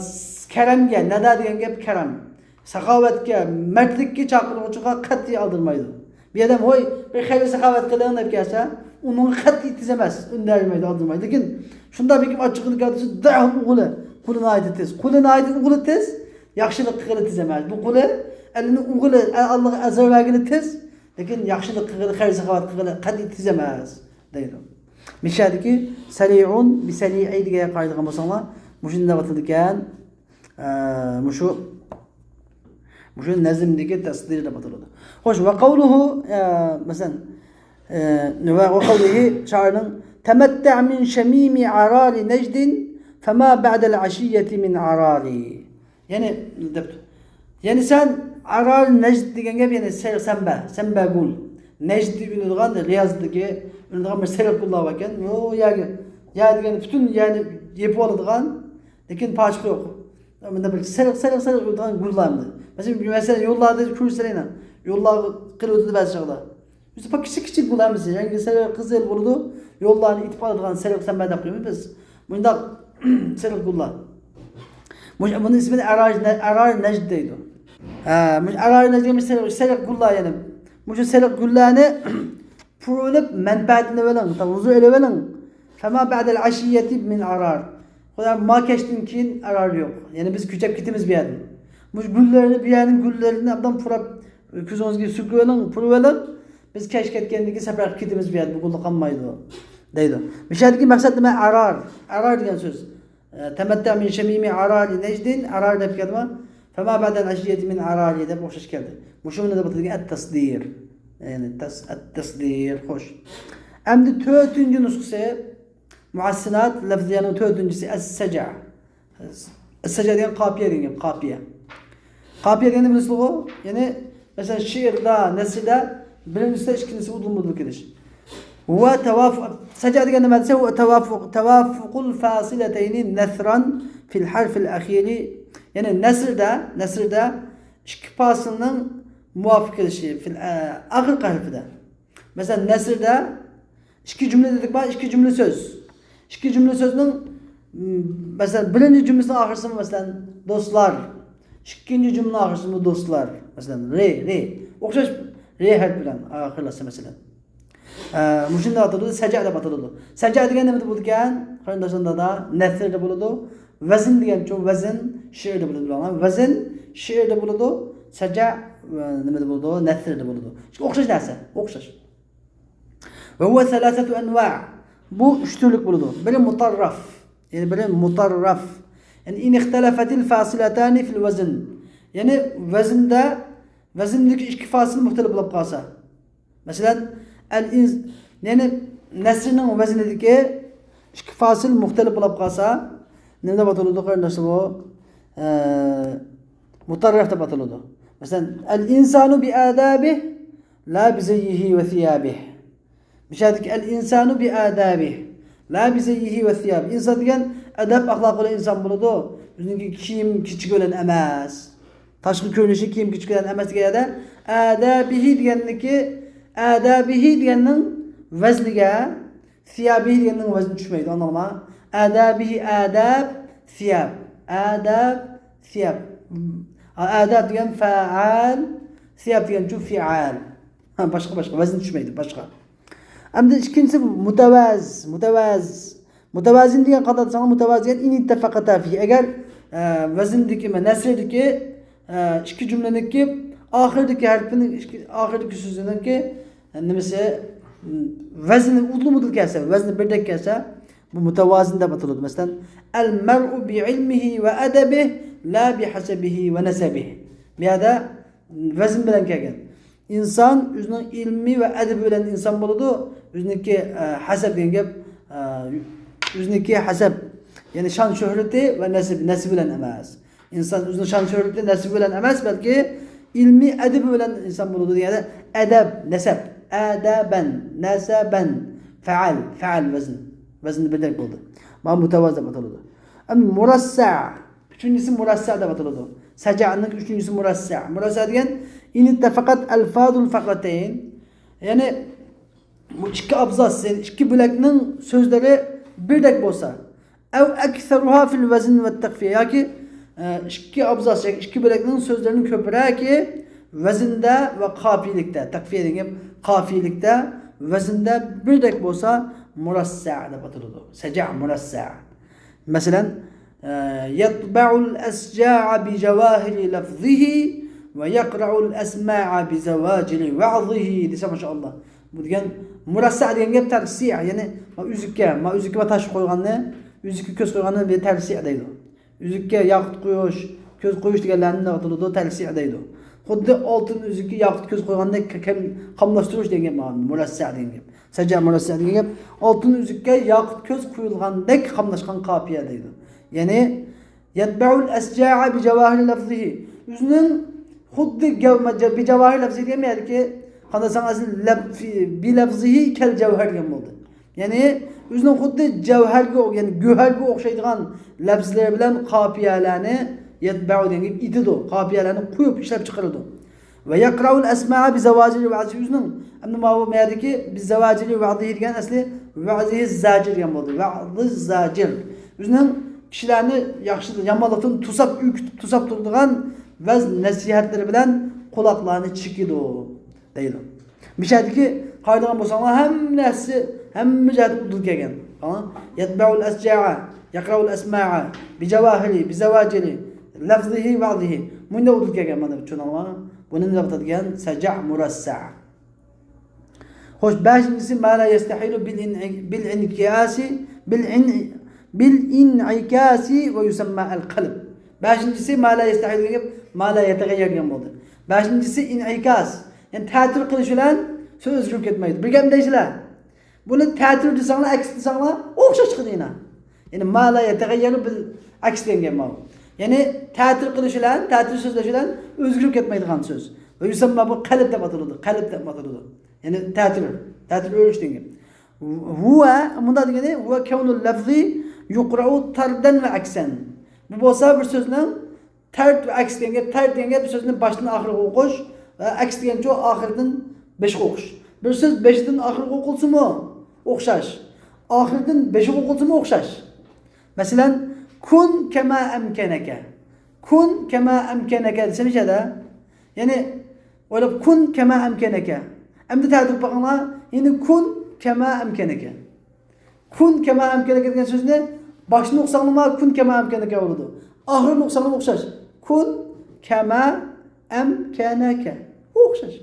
كەرەمگە، نەدا دېگەن گەپ كەرەم. ساخاۋەتكە، مەردلىككە چاقىرغۇچىغا قەتئىي ئالدىرىمايدۇ. بىر ئادەم، ھوي، بىر خەير ساخاۋەت قىلىڭ دەپ كەلسە، ئۇنىڭغا قەتئىي تېز ئەمەس، ئۈندەيمەيدۇ، ئالدىرىمايدۇ. لېكىن شۇنداق بېكىم ئاچچىقىنى كەلتۈرسە، دەرھال ئوغلى، قولى ناھايىتى تېز. قولى ناھايىتى ئوغلى تېز، ياخشىلىق قىلغىلى تېز ئەمەس. بۇ قولى، ئەلنى ئوغلى، ئاللاغا ئەزەر بەرگىلى تېز، لېكىن ياخشىلىق قىلغىلى، خەير ساخاۋەت قىلغىلى قەتئىي تېز ئەمەس، دەيدۇ. مىشەدىكى سەرىئۇن بىسەرىئى دېگەنگە قارايدىغان بولساڭلار، مۇشۇنداق ئاتىلىدىكەن. ئە، مۇشۇ، مۇشۇ نەزمدىكى تەسدىر دەپ ئاتىلىدۇ. خوش، ۋە قەۋلۇھۇ، ئە، مەسىلەن، ئە، ۋە، ۋە قەۋلىھى، شائىرنىڭ، تەمەتتەئ مىن شەمىمى ئارارى نەجدىن، فەما بەئدەل ئەشىييەتى مىن ئارارى. يەنى، دەپتۇ. يەنى سەن ئارار نەجد دېگەن گەپ، يەنى سېرىق سەمبە، سەمبە گۈل. نەجد ئۈنىدىغان، رىيازدىكى ئۈنىدىغان بىر سېرىق گۈللەر بار ئىكەن. يو، يەرگە، يەر دېگەن پۈتۈن يەرنى يېپىۋالىدىغان، لېكىن پاچىقى يوق. مۇنداق بىر سېرىق، سېرىق، سېرىق ئۆتىدىغان گۈللەرنى. مەسىلەن، مەسىلەن، يوللاردا كۆرسەلەينا. يوللارغا قىلىۋېتىدۇ بەزى چاغدا. بىز پاك كىچىك، كىچىك گۈل ھەممىسى. رەڭگى سېرىق، قىزىل بولىدۇ. يوللارنى ئېتىپ ئالىدىغان سېرىق سەمبە دەپ قويىمىز بىز. مۇنداق سېرىق گۈللەر. مۇش-، بۇنىڭ ئىسمىنى ئەرار نە-، ئەرار نەجد دەيدۇ. ھە، مۇشۇ ئەرار نەجد دېگەن سېرىق، سېرىق گۈللەر يەنى. مۇشۇ سېرىق گۈللەرنى پۇرىۋېلىپ، مەنپەئەتىنى ئېلىڭ، ھۇزۇر ئېلىۋېلىڭ. فەما بەئدەل ئەشىييەتى مىن ئارار. خۇدا ما كەچتىن كېيىن ئارار يوق. يەنى بىز كۆچۈپ كېتىمىز بۇ يەردىن. مۇشۇ گۈللەرنى، بۇ يەرنىڭ گۈللىرىنى ئابدان پۇراپ، كۆزىڭىزگە سۈركىۋېلىڭ، پۇرىۋېلىڭ. بىز كەچ كەتكەندىن كېيىن سەپەر قىلىپ كېتىمىز بۇ يەردىن، بۇ گۈللەر قالمايدۇ، دەيدۇ. مۇشۇ يەردىكى مەقسەت نېمە؟ ئارار. ئارار دېگەن سۆز. تەمەتتەئ مىن شەمىمى ئارارى نەجدىن، ئارار دەپ كەلدىما؟ فەما بەئدەل ئەشىييەتى مىن ئارارى دەپ ئوخشاش كەلدى. مۇشۇ نېمە دەپ ئاتىلىدىكەن؟ ئەت-تەسدىر. يەنى تەس-، ئەت-تەسدىر، خوش. ئەمدى تۆتىنچى نۇسخىسى، مۇھەسسىنات لەفزىيەنىڭ تۆتىنچىسى ئەس-سەجە. ئەس-سەجە دېگەن قاپىيە دېگەن گەپ، قاپىيە. قاپىيە دېگەننى بىلىسىزغۇ؟ يەنى، مەسىلەن، شېئىردا، نەسردا بىرىنچىسى، ئىككىنچىسى ئۇدۇل-مۇدۇل كېلىش. ۋە تەۋافۇق، سەجە دېگەن نېمە دېسە، ۋە تەۋافۇق، تەۋافۇقۇل فاسىلەتەينى نەسران فىل ھەرفىل ئەخىرى. يەنى نەسردا، نەسردا ئىككى پاسىلنىڭ مۇۋاپىق كېلىشى فىل، ئە، ئاخىرقى ھەرپىدە. مەسىلەن، نەسردا ئىككى جۈملە دېدۇق ما، ئىككى جۈملە سۆز. ئىككى جۈملە سۆزنىڭ، م، مەسىلەن، بىرىنچى جۈملىسىنىڭ ئاخىرسىمۇ، مەسىلەن، دوستلار. ئىككىنچى جۈملىنىڭ ئاخىرسىمۇ دوستلار. مەسىلەن، رى، رى. ئوخشاش رى ھەرپى بىلەن ئاخىرلاشسا، مەسىلەن. ئە، مۇشۇنداق ئاتىلىدۇ، سەجە دەپ ئاتىلىدۇ. سەجە دېگەن نېمىدە بولىدىكەن؟ قېرىنداشلار، نەسردا بولىدۇ. ۋەزىن دېگەنچۇ، ۋەزىن شېئىردا بولىدۇ. ۋەزىن شېئىردا بولىدۇ. سەجە، ئە، نېمىدە بولىدۇ؟ نەسردا بولىدۇ. ئوخشاش نەرسە، ئوخشاش. ۋە ھۇۋە سەلاسەتۇ ئەنۋا. بۇ ئۈچ تۈرلۈك بولىدۇ. بىرى مۇتەررەف. يەنى بىرى مۇتەررەف. يەنى ئىن ئىختەلەفەتىل فاسىلەتانى فىل ۋەزن. يەنى ۋەزىندە، ۋەزىندىكى ئىككى فاسىل مۇختەلىپ بولۇپ قالسا. مەسىلەن، ئەل ئىنس-، يەنى نەسرنىڭ ۋەزنىدىكى ئىككى فاسىل مۇختەلىپ بولۇپ قالسا، نېمە دەپ ئاتىلىدۇ قېرىنداشلار بۇ؟ ئە، مۇتەررەف دەپ ئاتىلىدۇ. مەسىلەن، ئەل ئىنسانۇ بىئادابىھ لا بىزەييىھى ۋە سىيابىھ. مۇشۇ يەردىكى ئەل ئىنسانۇ بىئادابىھ. لا بزيه وثيابه. ئىنسان دېگەن ئەدەپ ئەخلاقى بىلەن ئىنسان بولىدۇ. ئۆزىنىڭكى كىيىم كېچىكى بىلەن ئەمەس. تاشقى كۆرۈنۈشى كىيىم كېچىكى بىلەن ئەمەس دېگەن يەردە، ئەدەبىھى دېگەننىكى، ئەدەبىھى دېگەننىڭ ۋەزنىگە، سىيابىھى دېگەننىڭ ۋەزنى چۈشمەيدۇ، ئاڭلاڭلار. ئەدەبىھى ئەدەب، سىياب. ئەدەب، سىياب. ئەدەب دېگەن فەئەل، سىياب دېگەنچۇ فىئەل. ھە، باشقا، باشقا، ۋەزنى چۈشمەيدۇ، باشقا. ئەمدى ئىككىنچىسى مۇتەۋەز، مۇتەۋەز. مۇتەۋازىن دېگەن قانداق دېسەڭلار، مۇتەۋازىن ئىن ئىتتەفەقەتا فىھ. ئەگەر، ئە، ۋەزىندىكى، نەسردىكى، ئە، ئىككى جۈملىنىڭكى ئاخىرىدىكى ھەرپىنىڭ، ئىككى، ئاخىرىدىكى سۆزىنىڭكى، ئە، نېمىسى، م، ۋەزنى ئۇدۇل مۇدۇل كەلسە، ۋەزنى بىردەك كەلسە، بۇ مۇتەۋازىن دەپ ئاتىلىدۇ. مەسىلەن، المرء بعلمه وأدبه لا بحسبه ونسبه. بۇ يەردە ۋەزن بىلەن كەلگەن. ئىنسان ئۆزىنىڭ ئىلمى ۋە ئەدىبى بىلەن ئىنسان بولىدۇ. ئۆزىنىڭكى، ئە، ھەسەب دېگەن گەپ، ئە، ئۆزىنىڭكى ھەسەب، يەنى شان شۆھرىتى ۋە نەسىب، نەسىبى بىلەن ئەمەس. ئىنسان ئۆزىنىڭ شان شۆھرىتى، نەسىبى بىلەن ئەمەس، بەلكى ئىلمى ئەدىبى بىلەن ئىنسان بولىدۇ دېگەندە، ئەدەب، نەسەب، ئەدەبەن، نەسەبەن، فەئەل، فەئەل ۋەزن، ۋەزن بىردەك بولدى. مانا مۇتەۋازى دەپ ئاتىلىدۇ. ئەم مۇرەسسە. ئۈچىنچىسى مۇرەسسە دەپ ئاتىلىدۇ. سەجەنىڭ ئۈچىنچىسى مۇرەسسە. مۇرەسسە دېگەن، ئىن ئىتتەفەقەت ئەلفازۇل فەقرەتەين. يەنى، بۇ ئىككى ئابزاس، يەنى ئىككى بۆلەكنىڭ سۆزلىرى بىردەك بولسا. ئەۋ ئەكسەرۇھا فىل ۋەزن ۋە تەقفىيە. ياكى، ئە، ئىككى ئابزاس، ياكى ئىككى بۆلەكنىڭ سۆزلىرىنىڭ كۆپرەكى ۋەزندە ۋە قاپىيىلىكتە، تەقفىيە دېگەن گەپ، قاپىيىلىكتە، ۋەزندە بىردەك بولسا، مۇرەسسە دەپ ئاتىلىدۇ. سەجە مۇرەسسە. مەسىلەن، ئە، يەتبەئۇل ئەسجاء بىجەۋاھىرى لەفزىھى ۋە يەقرەئۇل ئەسماء بىزەۋاجىرى ۋەزىھى دېسە، ماشائاللا. بۇ دېگەن مۇرەسسە دېگەن گەپ تەرسىئ، يەنى ما ئۈزۈككە، ما ئۈزۈككە ما تاش قويغاننى، ئۈزۈككە كۆز قويغاننى بىر تەرسىئ دەيدۇ. ئۈزۈككە ياقۇت قويۇش، كۆز قويۇش دېگەنلەرنى نېمە قىلىدۇ؟ تەرسىئ دەيدۇ. خۇددى ئالتۇن ئۈزۈككە ياقۇت كۆز قويغاندەك كە-، كەم-، قاملاشتۇرۇش دېگەن گەپ، مۇرەسسە دېگەن گەپ. سەجە مۇرەسسە دېگەن گەپ، ئالتۇن ئۈزۈككە ياقۇت كۆز قويۇلغاندەك قاملاشقان قاپىيە دەيدۇ. يەنى، يەتبەئۇل ئەسجاء بىجەۋاھىرى لەفزىھى. ئۆزىنىڭ خۇددى گەۋ-، بىجەۋاھىرى لەفزىھى دېگەن يەردىكى، قانداق دېسەڭ، ئەسلى لەف-، بىلەفزىھى كەل جەۋھەر دېگەن بولدى. يەنى، ئۆزىنىڭ خۇددى جەۋھەرگە، يەنى گۆھەرگە ئوخشايدىغان لەفزلىرى بىلەن قاپىيەلەرنى يەتبەئۇ دېگەن گەپ ئېتىدۇ. قاپىيەلەرنى قويۇپ ئىشلەپ چىقىرىدۇ. ۋە يەقرەئۇل ئەسماء بىزەۋاجىرى ۋەزىھى. ئۆزىنىڭ، ئەمدى ماۋۇ مەيەردىكى بىزەۋاجىرى ۋەزىھى دېگەن ئەسلى ۋەزىھى زاجىر دېگەن بولدى. ۋەزىھ زاجىر. ئۆزىنىڭ كىشىلەرنى ياخشى، يامانلىقتىن توساپ، ئۆگىتىپ، توساپ تۇرىدىغان ۋەز نەسىھەتلىرى بىلەن قۇلاقلارنى چېكىدۇ، دەيدۇ. مۇشۇ يەردىكى قارايدىغان بولساڭلار، ھەممە نەرسە، ھەممە جەھەتتىن ئۇدۇل كەلگەن. قاراڭ، يەتبەئۇل ئەسجاء، يەقرەئۇل ئەسماء، بىجەۋاھىرى، بىزەۋاجىرى، لەفزىھى، ۋەزىھى. مۇنداق ئۇدۇل كەلگەن، مانا چۈشىنىڭلار. بۇنى نېمە دەپ ئاتىدىغان؟ سەجە مۇرەسسە. خوش، بەشىنچىسى، ما لا يەستەھىلۇ بىل ئىن-، بىل ئىنكىياسى، بىل ئىن-، بىل ئىنئىكاسى ۋە يۇسەمما ئەل قەلب. بەشىنچىسى، ما لا يەستەھىلۇ دېگەن گەپ، ما لا يەتەغەييەر دېگەن بولدى. بەشىنچىسى، ئىنئىكاس. يەنى تەتۈر قىلىش بىلەن سۆز ئۆزگىرىپ كەتمەيدۇ. بىر گەپنى دەيسىلەر. بۇنى تەتۈر دېسەڭلار، ئەكس دېسەڭلار، ئوخشاش چىقىدۇ يەنە. يەنى ما لا يەتەغەييەرۇ بىل ئەكس دېگەن گەپ ماۋۇ. يەنى تەتۈر قىلىش بىلەن، تەتۈر سۆزلەش بىلەن ئۆزگىرىپ كەتمەيدىغان سۆز. ۋە يۇسەمما، بۇ قەلب دەپ ئاتىلىدۇ، قەلب دەپ ئاتىلىدۇ. يەنى تەتۈر، تەتۈر ئۆرۈش دېگەن گەپ. ھۇۋە، مۇنداق دېگىنى، ھۇۋە كەۋنۇل لەفزى يۇقرەئۇ تەردەن ۋە ئەكسەن. بۇ بولسا بىر سۆزنىڭ تەرد ۋە ئەكس دېگەن گەپ، تەرد دېگەن گەپ سۆزنى باشتىن ئاخىرغا ئوقۇش، ۋە ئەكس دېگەنچۇ ئاخىردىن بېشىغا ئوقۇش. بىر سۆز بېشىدىن ئاخىرغا ئوقۇلسىمۇ ئوخشاش، ئاخىردىن بېشىغا ئوقۇلسىمۇ ئوخشاش. مەسىلەن، كۇن كەما ئەمكەنەكە. كۇن كەما ئەمكەنەكە دېسە نېمە دېگەن؟ يەنى، ئويلاپ، كۇن كەما ئەمكەنەكە. ئەمدى تەتۈر قىلىپ باقىڭلار، يەنى كۇن كەما ئەمكەنەكە. كۇن كەما ئەمكەنەكە دېگەن سۆزنى باشتىن ئوقۇساڭلارمۇ كۇن كەما ئەمكەنەكە بولىدۇ. ئاخىرىنى ئوقۇساڭلارمۇ ئوخشاش. كۇن كەما ئەمكەنەكە. ئوخشاش.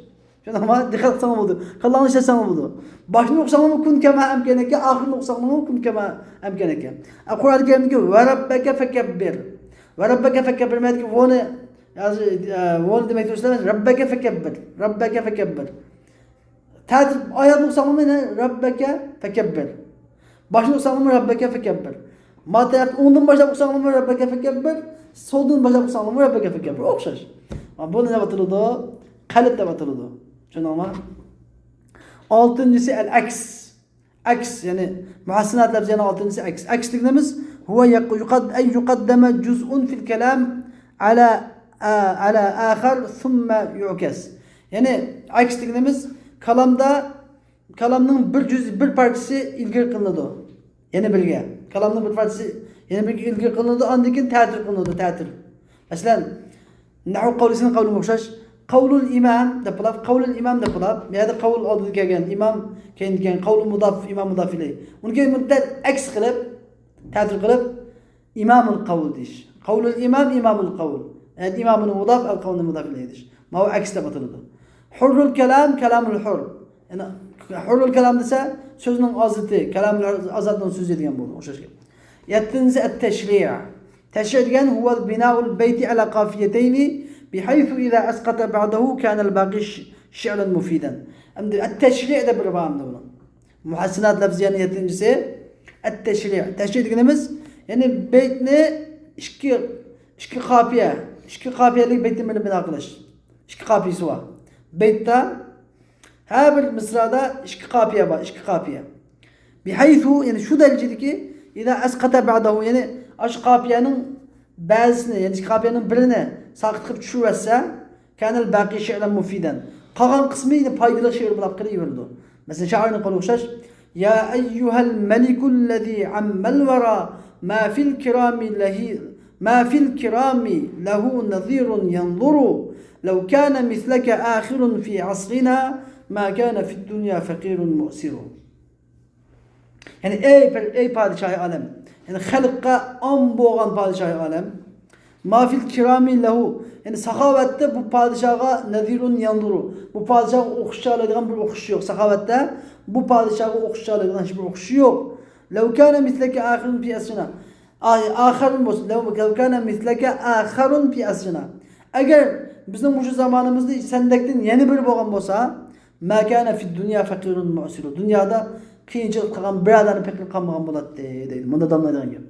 چۈشەندىڭلارمۇ؟ دىققەت قىلساڭلار بولىدۇ. كاللاڭلارنى ئىشلەتسەڭلار بولىدۇ. باشتىن ئوقۇساڭلارمۇ كۇن كەما ئەمكەنەكە، ئاخىرىنى ئوقۇساڭلارمۇ كۇن كەما ئەمكەنەكە. ئە، قۇرئان كەرىمدىكى ۋە رەببەكە فەكەببىر. ۋە رەببەكە فەكەببىر. مەيەردىكى ۋونى، ھازىر، ئە، ۋونى دېمەكچى بولسا، رەببەكە فەكەببىر. رەببەكە فەكەببىر. تەتۈر ئايەتنى ئوقۇساڭلارمۇ يەنە رەببەكە فەكەببىر. باشتىن ئوقۇساڭلارمۇ رەببەكە فەكەببىر. ما تەرەپ ئوڭدىن باشلاپ ئوقۇساڭلارمۇ رەببەكە فەكەببىر. سولدىن باشلاپ ئوقۇساڭلارمۇ رەببەكە فەكەببىر. ئوخشاش. بۇنى نېمە دەپ ئاتىلىدۇ؟ قەلب دەپ ئاتىلىدۇ. چۈشەندىڭلارمۇ؟ ئالتىنچىسى ئەل ئەكس. ئەكس، يەنى مۇھەسسىنات لەفزىيەنىڭ ئالتىنچىسى ئەكس. ئەكس دېگىنىمىز، هو يق-، يقد-، أي يقدم جزء في الكلام على، على آخر ثم يعكس. يەنى ئەكس دېگىنىمىز، كالامدا، كالامنىڭ بىر جۈز، بىر پارچىسى ئىلگىرى قىلىنىدۇ يەنە بىرگە. كالامنىڭ بىر پارچىسى يەنە بىرگە ئىلگىرى قىلىنىدۇ، ئاندىن كېيىن تەتۈر قىلىنىدۇ، تەتۈر. مەسىلەن، نەھۋ قەۋلىسىنىڭ قەۋلىگە ئوخشاش. قەۋلۇل ئىمام دەپ بولۇپ، قەۋلۇل ئىمام دەپ بولۇپ، بۇ يەردە قەۋل ئالدىدا كەلگەن، ئىمام كەينىدە كەلگەن، قەۋلۇ مۇداف، ئىمام مۇداف ئىلەيھ. ئۇنى كېيىن بۇنى دەل ئەكس قىلىپ، تەتۈر قىلىپ، ئىمامۇل قەۋل دېيىش. قەۋلۇل ئىمام، ئىمامۇل قەۋل. يەنى ئىمامۇل مۇداف، ئەل قەۋلۇ مۇداف ئىلەيھ دېيىش. ماۋۇ ئەكس دەپ ئاتىلىدۇ. ھۇررۇل كالام، كالامۇل ھۇر. يەنى ھۇررۇل كالام دېسە، سۆزنىڭ ئازىتى، كالامۇل ھۇر، ئازادنىڭ سۆزى دېگەن بولىدۇ، ئوخشاش گەپ. يەتتىنچىسى ئەت-تەشرىئ. تەشرىئ دېگەن، هو بناء البيت على قافيتين بحيث إذا أسقط بعضه كان الباقي ش-، شعرا مفيدا. ئەمدى ئەت-تەشرىئ دەپ بىرى بار ئەمدى بۇنىڭ. مۇھەسسىنات لەفزىيەنىڭ يەتتىنچىسى ئەت-تەشرىئ. تەشرىئ دېگىنىمىز، يەنى بەيتنى ئىككى، ئىككى قاپىيە، ئىككى قاپىيەلىك بەيتتىن بىرنى بىنا قىلىش. ئىككى قاپىيىسى بار. بەيتتە ھەر بىر مىسرادا ئىككى قاپىيە بار، ئىككى قاپىيە. بىھەيسۇ، يەنى شۇ دەرىجىدىكى، ئىزا ئەسقەتە بەئدەھۇ، يەنى ئاشۇ قاپىيەنىڭ بەزىسىنى، يەنى ئىككى قاپىيەنىڭ بىرىنى ساقىت قىلىپ چۈشۈرۈۋەتسە، كانەل باقى شىئرەن مۇفىدەن. قالغان قىسمى يەنە پايدىلىق شېئىر بولاپ قېلىۋېرىدۇ. مەسىلەن، شائىرنىڭ قولىغا ئوخشاش، يا ئەييۇھەل مەلىكۇللەزى ئەممەل ۋەرا، ما فىل كىرامى لەھى، ما فىل كىرامى لەھۇ نەزىرۇن يەنزۇرۇ، لەو كانە مىسلەكە ئاخىرۇن فى ئەسرىنا، ما كانە فىددۇنيا فەقىرۇن مۇئسىرۇ. يەنى، ئەي پەر-، ئەي پادىشاھى ئالەم، يەنى خەلققە ئام بولغان پادىشاھى ئالەم، ما فىل كىرامى لەھۇ، يەنى ساخاۋەتتە بۇ پادىشاھقا نەزىرۇن يەنزۇرۇ، بۇ پادىشاھقا ئوخشىشالايدىغان بىر ئوخشىشى يوق. ساخاۋەتتە بۇ پادىشاھقا ئوخشىشالايدىغان ھېچ بىر ئوخشىشى يوق. لەۋ كانە مىسلەكە ئاخىرۇن فى ئەسرىنا. ئاي، ئاخىرۇن بولسا، لەۋ، لەۋ كانە مىسلەكە ئاخىرۇن فى ئەسرىنا. ئەگەر بىزنىڭ مۇشۇ زامانىمىزدا سەندەكتىن يەنە بىرى بولغان بولسا، ما كانە فىددۇنيا فەقىرۇن مۇئسىرۇ. دۇنيادا قىيىنچىلىق قىلغان بىر ئادەمنىڭ پەقىر قالمىغان بولاتتى، دەيدۇ. مۇندا داملايدىغان گەپ.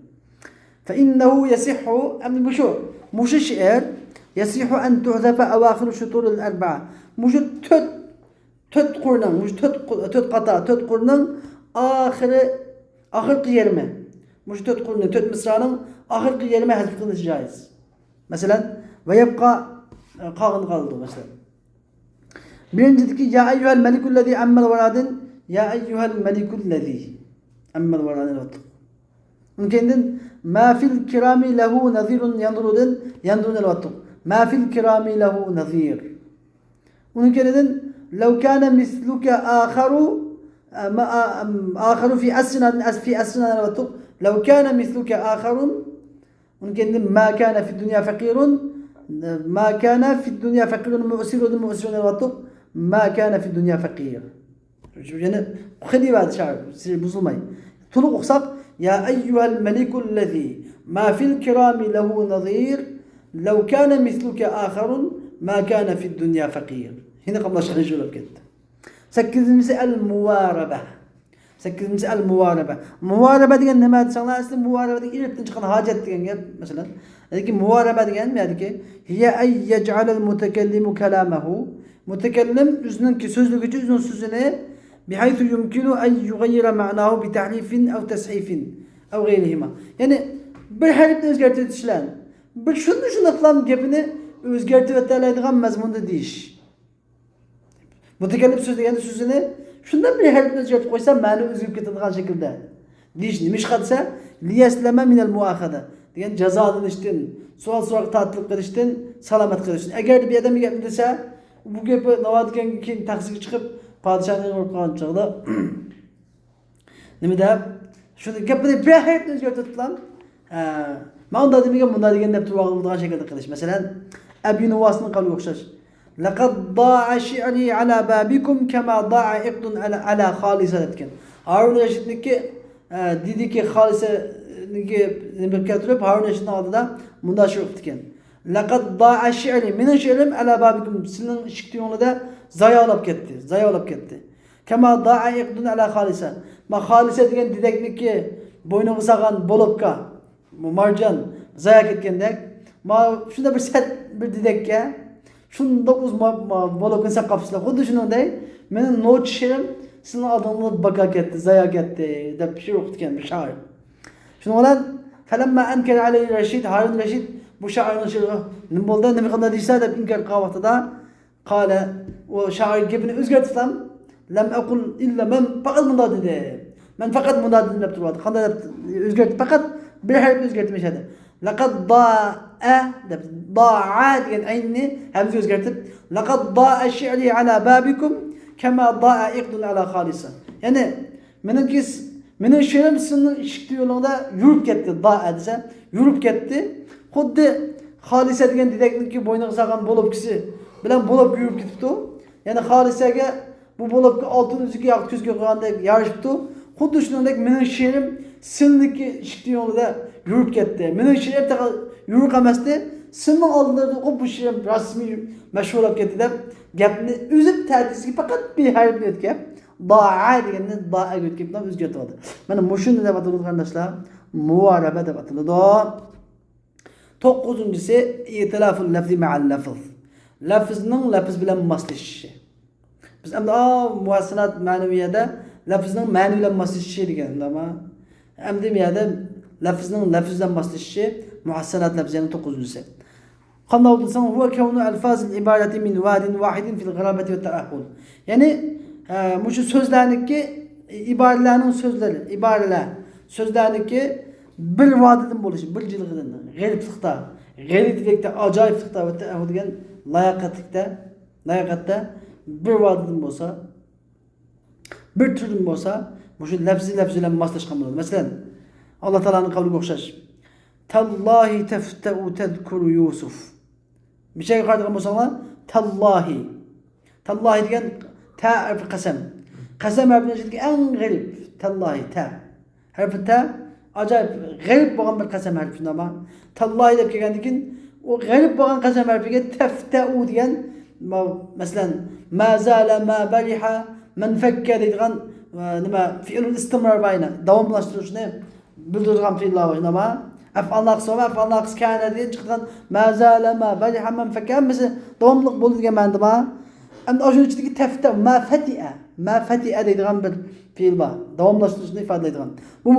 فەئىننەھۇ يەسىھھۇ، ئەمدى مۇشۇ، مۇشۇ شېئىر، يەسىھھۇ ئەن تۇھزەفە ئەۋاخىرۇ شۇتۇرىل ئەربەئە. مۇشۇ تۆت، تۆت قۇرنىڭ، مۇشۇ تۆت قۇ-، تۆت قاتا، تۆت قۇرنىڭ ئاخىرى، ئاخىرقى يېرىمى. مۇشۇ تۆت قۇرنىڭ، تۆت مىسرانىڭ ئاخىرقى يېرىمى ھەزىپ قىلىنىشى جائىز. مەسىلەن، ۋەيەبقا، قالغىنى قالىدۇ، مەسىلەن. بىرىنچىدىكى يا ئەييۇھەل مەلىكۇللەزى ئەممەل ۋەرادىن، يا ئەييۇھەل مەلىكۇللەزى ئەممەل ۋەرادىن ئەۋەتتۇق. ئۇنىڭ كەينىدىن ما فىل كىرامى لەھۇ نەزىرۇن يەنزۇرۇدىن يەنزۇرۇن ئەۋەتتۇق. ما فىل كىرامى لەھۇ نەزىر. ئۇنىڭ كەينىدىن لەۋ كانە مىسلۇكە ئاخەرۇ، ئە، ما-، ئا-، ئەم، ئاخەرۇ فى ئەسرىنادىن ئەس-، فى ئەسرىنادىن ئەۋەتتۇق. لەۋ كانە مىسلۇكە ئاخەرۇن. ئۇنىڭ كەينىدىن ما كانە فىددۇنيا فەقىرۇن، ما كانە فىددۇنيا فەقىرۇن مۇئسىرۇن، مۇئسىرۇن ئەۋەتتۇق. ما كانە فىددۇنيا فەقىر. يەنى خېلى بار شائىر، بۇزۇلماي. تولۇق ئوقۇساق، يا ئەييۇھەل مەلىكۇللەزى ما فىل كىرامى لەھۇ نەزىر، لەۋ كانە مىسلۇكە ئاخەرۇن ما كانە فىددۇنيا فەقىر. يەنە قاملاشقان شۇ بولۇپ كەتتى. سەككىزىنچىسى ئەل مۇۋارەبە. سەككىزىنچىسى ئەل مۇۋارەبە. مۇۋارەبە دېگەن نېمە دېسەڭلار، ئەسلى مۇۋارەبە دېگەن ئېلىپتىن چىققان ھاجەت دېگەن گەپ، مەسىلەن. لېكىن مۇۋارەبە دېگەن نېمە دېگەن؟ ھىيە ئەن يەجئەلەل مۇتەكەللىمۇ كالامەھۇ. مۇتەكەللىم ئۆزىنىڭكى سۆزلىگۈچى ئۆزىنىڭ سۆزىنى بىھەيسۇ يۇمكىنۇ ئەن يۇغەييىرە مەناھۇ بىتەھرىفىن ئەۋ تەسھىفىن ئەۋ غەيرىھىما. يەنى بىر ھەرپنى ئۆزگەرتىۋېتىش بىلەن بىر شۇنداق شۇنداقلا گېپىنى ئۆزگەرتىۋېتەلەيدىغان مەزمۇندا دېيىش. مۇتەكەللىم سۆزلىگەندە سۆزىنى شۇنداق بىر ھەرپنى ئۆزگەرتىپ قويسا، مەنە ئۆزگىرىپ كېتىدىغان شەكىلدە دېيىش. نېمىشقا دېسە، لىيەسلەمە مىنەل مۇئاخەزە دېگەن جازالىنىشتىن، سوئال-سوراققا تارتىلىپ قېلىشتىن سالامەت قېلىش ئۈچۈن. ئەگەردە بۇ ئادەم گەپنى دېسە، بۇ گېپى ناۋادا دېگەن كېيىن تەخسىگە چىقىپ، پادىشاھنى ئۇرۇپ قالغان چاغدا نېمە دەپ؟ شۇنى گەپنى بىر ھەرپنى ئۆزگەرتىۋېتىپلا، ھە، ماڭا مۇنداق دېمىگەن، مۇنداق دېگەن دەپ تۇرۇۋالىدىغان شەكىلدە قىلىش. مەسىلەن، ئەبى نۇۋاسنىڭ قەۋلىگە ئوخشاش. لەقەد دائە شىئرى ئەلا بابىكۇم كەما دائە ئىقدۇن ئەلا، ئەلا خالىسە دەپتىكەن. ھارۇن رەشىدنىڭكى، ئە، دېدىكى خالىسەنىڭكى نېمە كەلتۈرۈپ، ھارۇن رەشىدنىڭ ئالدىدا مۇنداق شېئىر ئوقۇپتىكەن. لەقەد دائە شىئرى، مېنىڭ شېئىرىم ئەلا بابىكۇم، سىلىنىڭ ئىشىك تۈۋىڭىزدە زايا بولاپ كەتتى، زايا بولاپ كەتتى. كەما دائە ئىقدۇن ئەلا خالىسە. ما خالىسە دېگەن دېدەكنىڭكى بوينىغا سالغان بولوپكا، مارجان زايا كەتكەندەك. ما شۇنداق بىر سەت بىر دېدەككە شۇنداق ئۇز ما-، ما-، بولوپكىنى ساپ قاپسىلەر. خۇددى شۇنىڭدەك مېنىڭ نوچى شېئىرىم سىلىنىڭ ئالدىڭلار بىكار كەتتى، زايا كەتتى، دەپ شېئىر ئوقۇتكەن بىر شائىر. شۇنىڭ بىلەن فەلەمما ئەنكەرە ئەلەيھى رەشىد، ھارۇن رەشىد بۇ شائىرنىڭ شېئىرىغا نېمە بولدى، نېمە قىلدى دېسە دەپ ئىنكار قىلغان ۋاقتىدا، قالە، ئۇ شائىر گېپىنى ئۆزگەرتىپلا، لەم ئەقۇل ئىللا، مەن پەقەت مۇنداق دېدىم. مەن پەقەت مۇنداق دېدىم دەپ تۇرۇۋاتىدۇ. قانداق دەپ ئۆزگەرتتى؟ پەقەت بىر ھەرپنى ئۆزگەرتمىش ئىدى. لەقەد دائە دەپ، دائە دېگەن ئەيننى ھەمزىگە ئۆزگەرتىپ، لەقەد دائە شىئرى ئەلا بابىكۇم كەما دائە ئىقدۇن ئەلا خالىسا. يەنى مېنىڭكى، مېنىڭ شېئىرىم سىزنىڭ ئىشىك تۈۋىڭىزدە يۈرۈپ كەتتى. دائە دېسە يۈرۈپ كەتتى. خۇددى خالىسە دېگەن دېدەكنىڭكى بوينىغا سالغان بولۇپكىسى بىلەن بولۇپكا يۈرۈپ كېتىپتۇ. يەنى خالىسەگە بۇ بولۇپكا ئالتۇن ئۈزۈكى ياقۇت كۆزگە قويغاندەك يارىشىپتۇ. خۇددى شۇنىڭدەك مېنىڭ شېئىرىم سىلىنىڭكى ئىشىك تۈۋىڭىزدە يۈرۈپ كەتتى. مېنىڭ شېئىرىم تېخى يورۇق ئەمەستى. سىلىنىڭ ئالدىڭلاردا بۇ شېئىرىم رەسمىي مەشھۇرلاپ كەتتى دەپ گەپنى ئۈزۈپ، تەتۈرىسىگە پەقەت بىر ھەرپنى ئۆتكەپ، دائە دېگەننى دائەگە ئۆتكەپ ئۆزگەرتىۋالدى. مانا مۇشۇنى دەپ ئاتىلىدۇ قېرىنداشلار. مۇۋارەبە دەپ ئاتىلىدۇ. توققۇزىنچىسى، ئىتىلاف لەفزى مەئەل لەفز. لەفزنىڭ لەفز بىلەن ماسلىشىشى. بىز ئەمدى، ئا، مۇھەسسىنات مەنىۋىيەدە لەفزنىڭ مەنە بىلەن ماسلىشىشى دېگەن، ئەمدى بۇ يەردە لەفزنىڭ لەفز بىلەن ماسلىشىشى، مۇھەسسىنات لەفزىيەنىڭ توققۇزىنچىسى. قانداق بولدى دېسەڭ، ھۇۋە كەۋنۇ ئەلفازىل ئىبارەتى مىن ۋادىن ۋاھىدىن فىل غارابەتى ۋەت تەئەھھۇل. يەنى، ئە، مۇشۇ سۆزلەرنىكى، ئىبارىلەرنىڭ سۆزلىرى، ئىبارىلەر، سۆزلەرنىكى بىر ۋادىدىن بولۇشى، بىر جىلغىدىن، غېرىبلىقتا، غېرىبلىكتە، ئاجايىپلىقتا ۋە تەئەھھۇل دېگەن لاياقەتلىكتە، لاياقەتتە بىر ۋادىدىن بولسا، بىر تۈردىن بولسا، مۇشۇ لەفزى لەفز بىلەن ماسلاشقان بولىدۇ. مەسىلەن، ئاللا تائالانىڭ قەۋلىگە ئوخشاش. تاللاھى تەفتەئۇ تەزكۇرۇ يۇسۇف. مىشەگە قارايدىغان بولساڭلار، تاللاھى. تاللاھى دېگەن تە ھەرپى قەسەم. قەسەم ھەرپىنىڭ ئىچىدىكى ئەڭ غېرىب. تاللاھى، تە. ھەرپى تە، ئاجايىپ غېرىب بولغان بىر قەسەم ھەرپى، شۇنداقمۇ؟ تاللاھى دەپ كەلگەندىن كېيىن، ئۇ غېرىب بولغان قەسەم ھەرپىگە تەفتەئۇ دېگەن، ما-، مەسىلەن، ما زالە، ما بەرىھە، مەن فەككە دەيدىغان، ئە، نېمە، فېئىلۇل ئىستىمرار بار يەنە، داۋاملاشتۇرۇشنى بىلدۈرىدىغان فېئىللار بار، شۇنداقمۇ؟ ئەفئال ناقىس ۋە ئەفئال ناقىس كانە دېگەن چىقىدىغان ما زالە، ما بەرىھە، مەن فەككە ھەممىسى داۋاملىق بولىدۇ دېگەن مەنىدىمۇ؟ ئەمدى ئاشۇنىڭ ئىچىدىكى تەفتەئۇ، ما فەتىئە، ما فەتىئە دەيدىغان بىر فېئىل بار. داۋاملاشتۇرۇشنى ئىپادىلەيدىغان. بۇ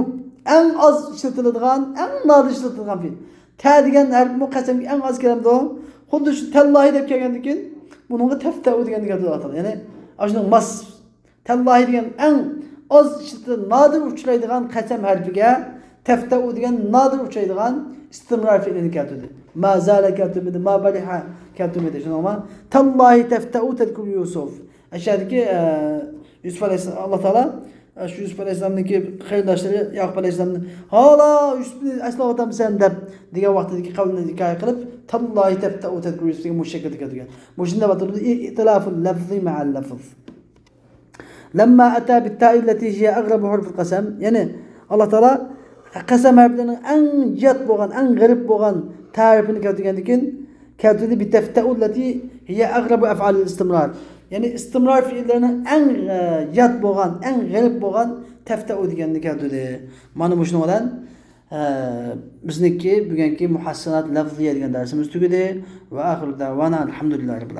ئەڭ ئاز ئىشلىتىلىدىغان، ئەڭ نادىر ئىشلىتىلىدىغان فېئىل. تە دېگەن ھەرپمۇ قەسەمگە ئەڭ ئاز كېلەمدۇ؟ خۇددى شۇ تاللاھى دەپ كەلگەندىن كېيىن بۇنىڭغا تەفتەئۇ دېگەننى كەلتۈرۈۋاتىدۇ. يەنى ئاشۇنىڭ ماس. تاللاھى دېگەن ئەڭ ئاز ئىشلىتىلىدىغان، نادىر ئۇچرايدىغان قەسەم ھەرپىگە تەفتەئۇ دېگەن نادىر ئۇچرايدىغان ئىستىمرار فېئىلىنى كەلتۈردى. ما زالە كەلتۈرمىدى، ما بەرىھە كەلتۈرمىدى. شۇنىڭغا تاللاھى تەفتەئۇ تەزكۇرۇ يۇسۇف. ئەشەدىكى، ئە، يۈسۈپ ئەلەيھىسسالام، ئاللا تائالا، ئە، شۇ يۈسۈپ ئەلەيھىسسالامنىڭكى قېرىنداشلىرى ياقۇپ ئەلەيھىسسالامنى، ھالا يۈسۈپنى ئەسلەۋاتامسەن دەپ دېگەن ۋاقتىدىكى قەۋلىنى ھېكايە قىلىپ، تاللاھى تەفتەئۇ تەزكۇرۇ يۈسۈپ دېگەن مۇشۇ شەكىلدە كەلتۈرگەن. مۇشۇنى دەپ ئاتىلىدۇ، ئىتىلافۇل لەفزى مەئەل لەفز. لەمما ئەتە بىتتائىللەتى ھىيە ئەغرەبۇ ھۇرۇفىل قەسەم. يەنى، ئاللا تائالا قەسەم ھەرپلىرىنىڭ ئەڭ يات بولغان، ئەڭ غېرىب بولغان تەرىپىنى كەلتۈرگەندىن كېيىن، كەلتۈردى بىتەفتەئۇللەتى ھىيە ئەغرەبۇ ئەفئالىل ئىستىمرار. يەنى ئىستىمرار فېئىللىرىنىڭ ئەڭ، ئە، يات بولغان، ئەڭ غېرىب بولغان تەفتەئۇ دېگەننى كەلتۈردى. مانا مۇشۇنىڭ بىلەن، ئە، بىزنىڭكى بۈگۈنكى مۇھەسسىنات لەفزىيە دېگەن دەرسىمىز تۈگىدى. ۋە ئاخىرۇ دەۋانا ئەلھەمدۇلىللاھى رەببىل ئالەمىن.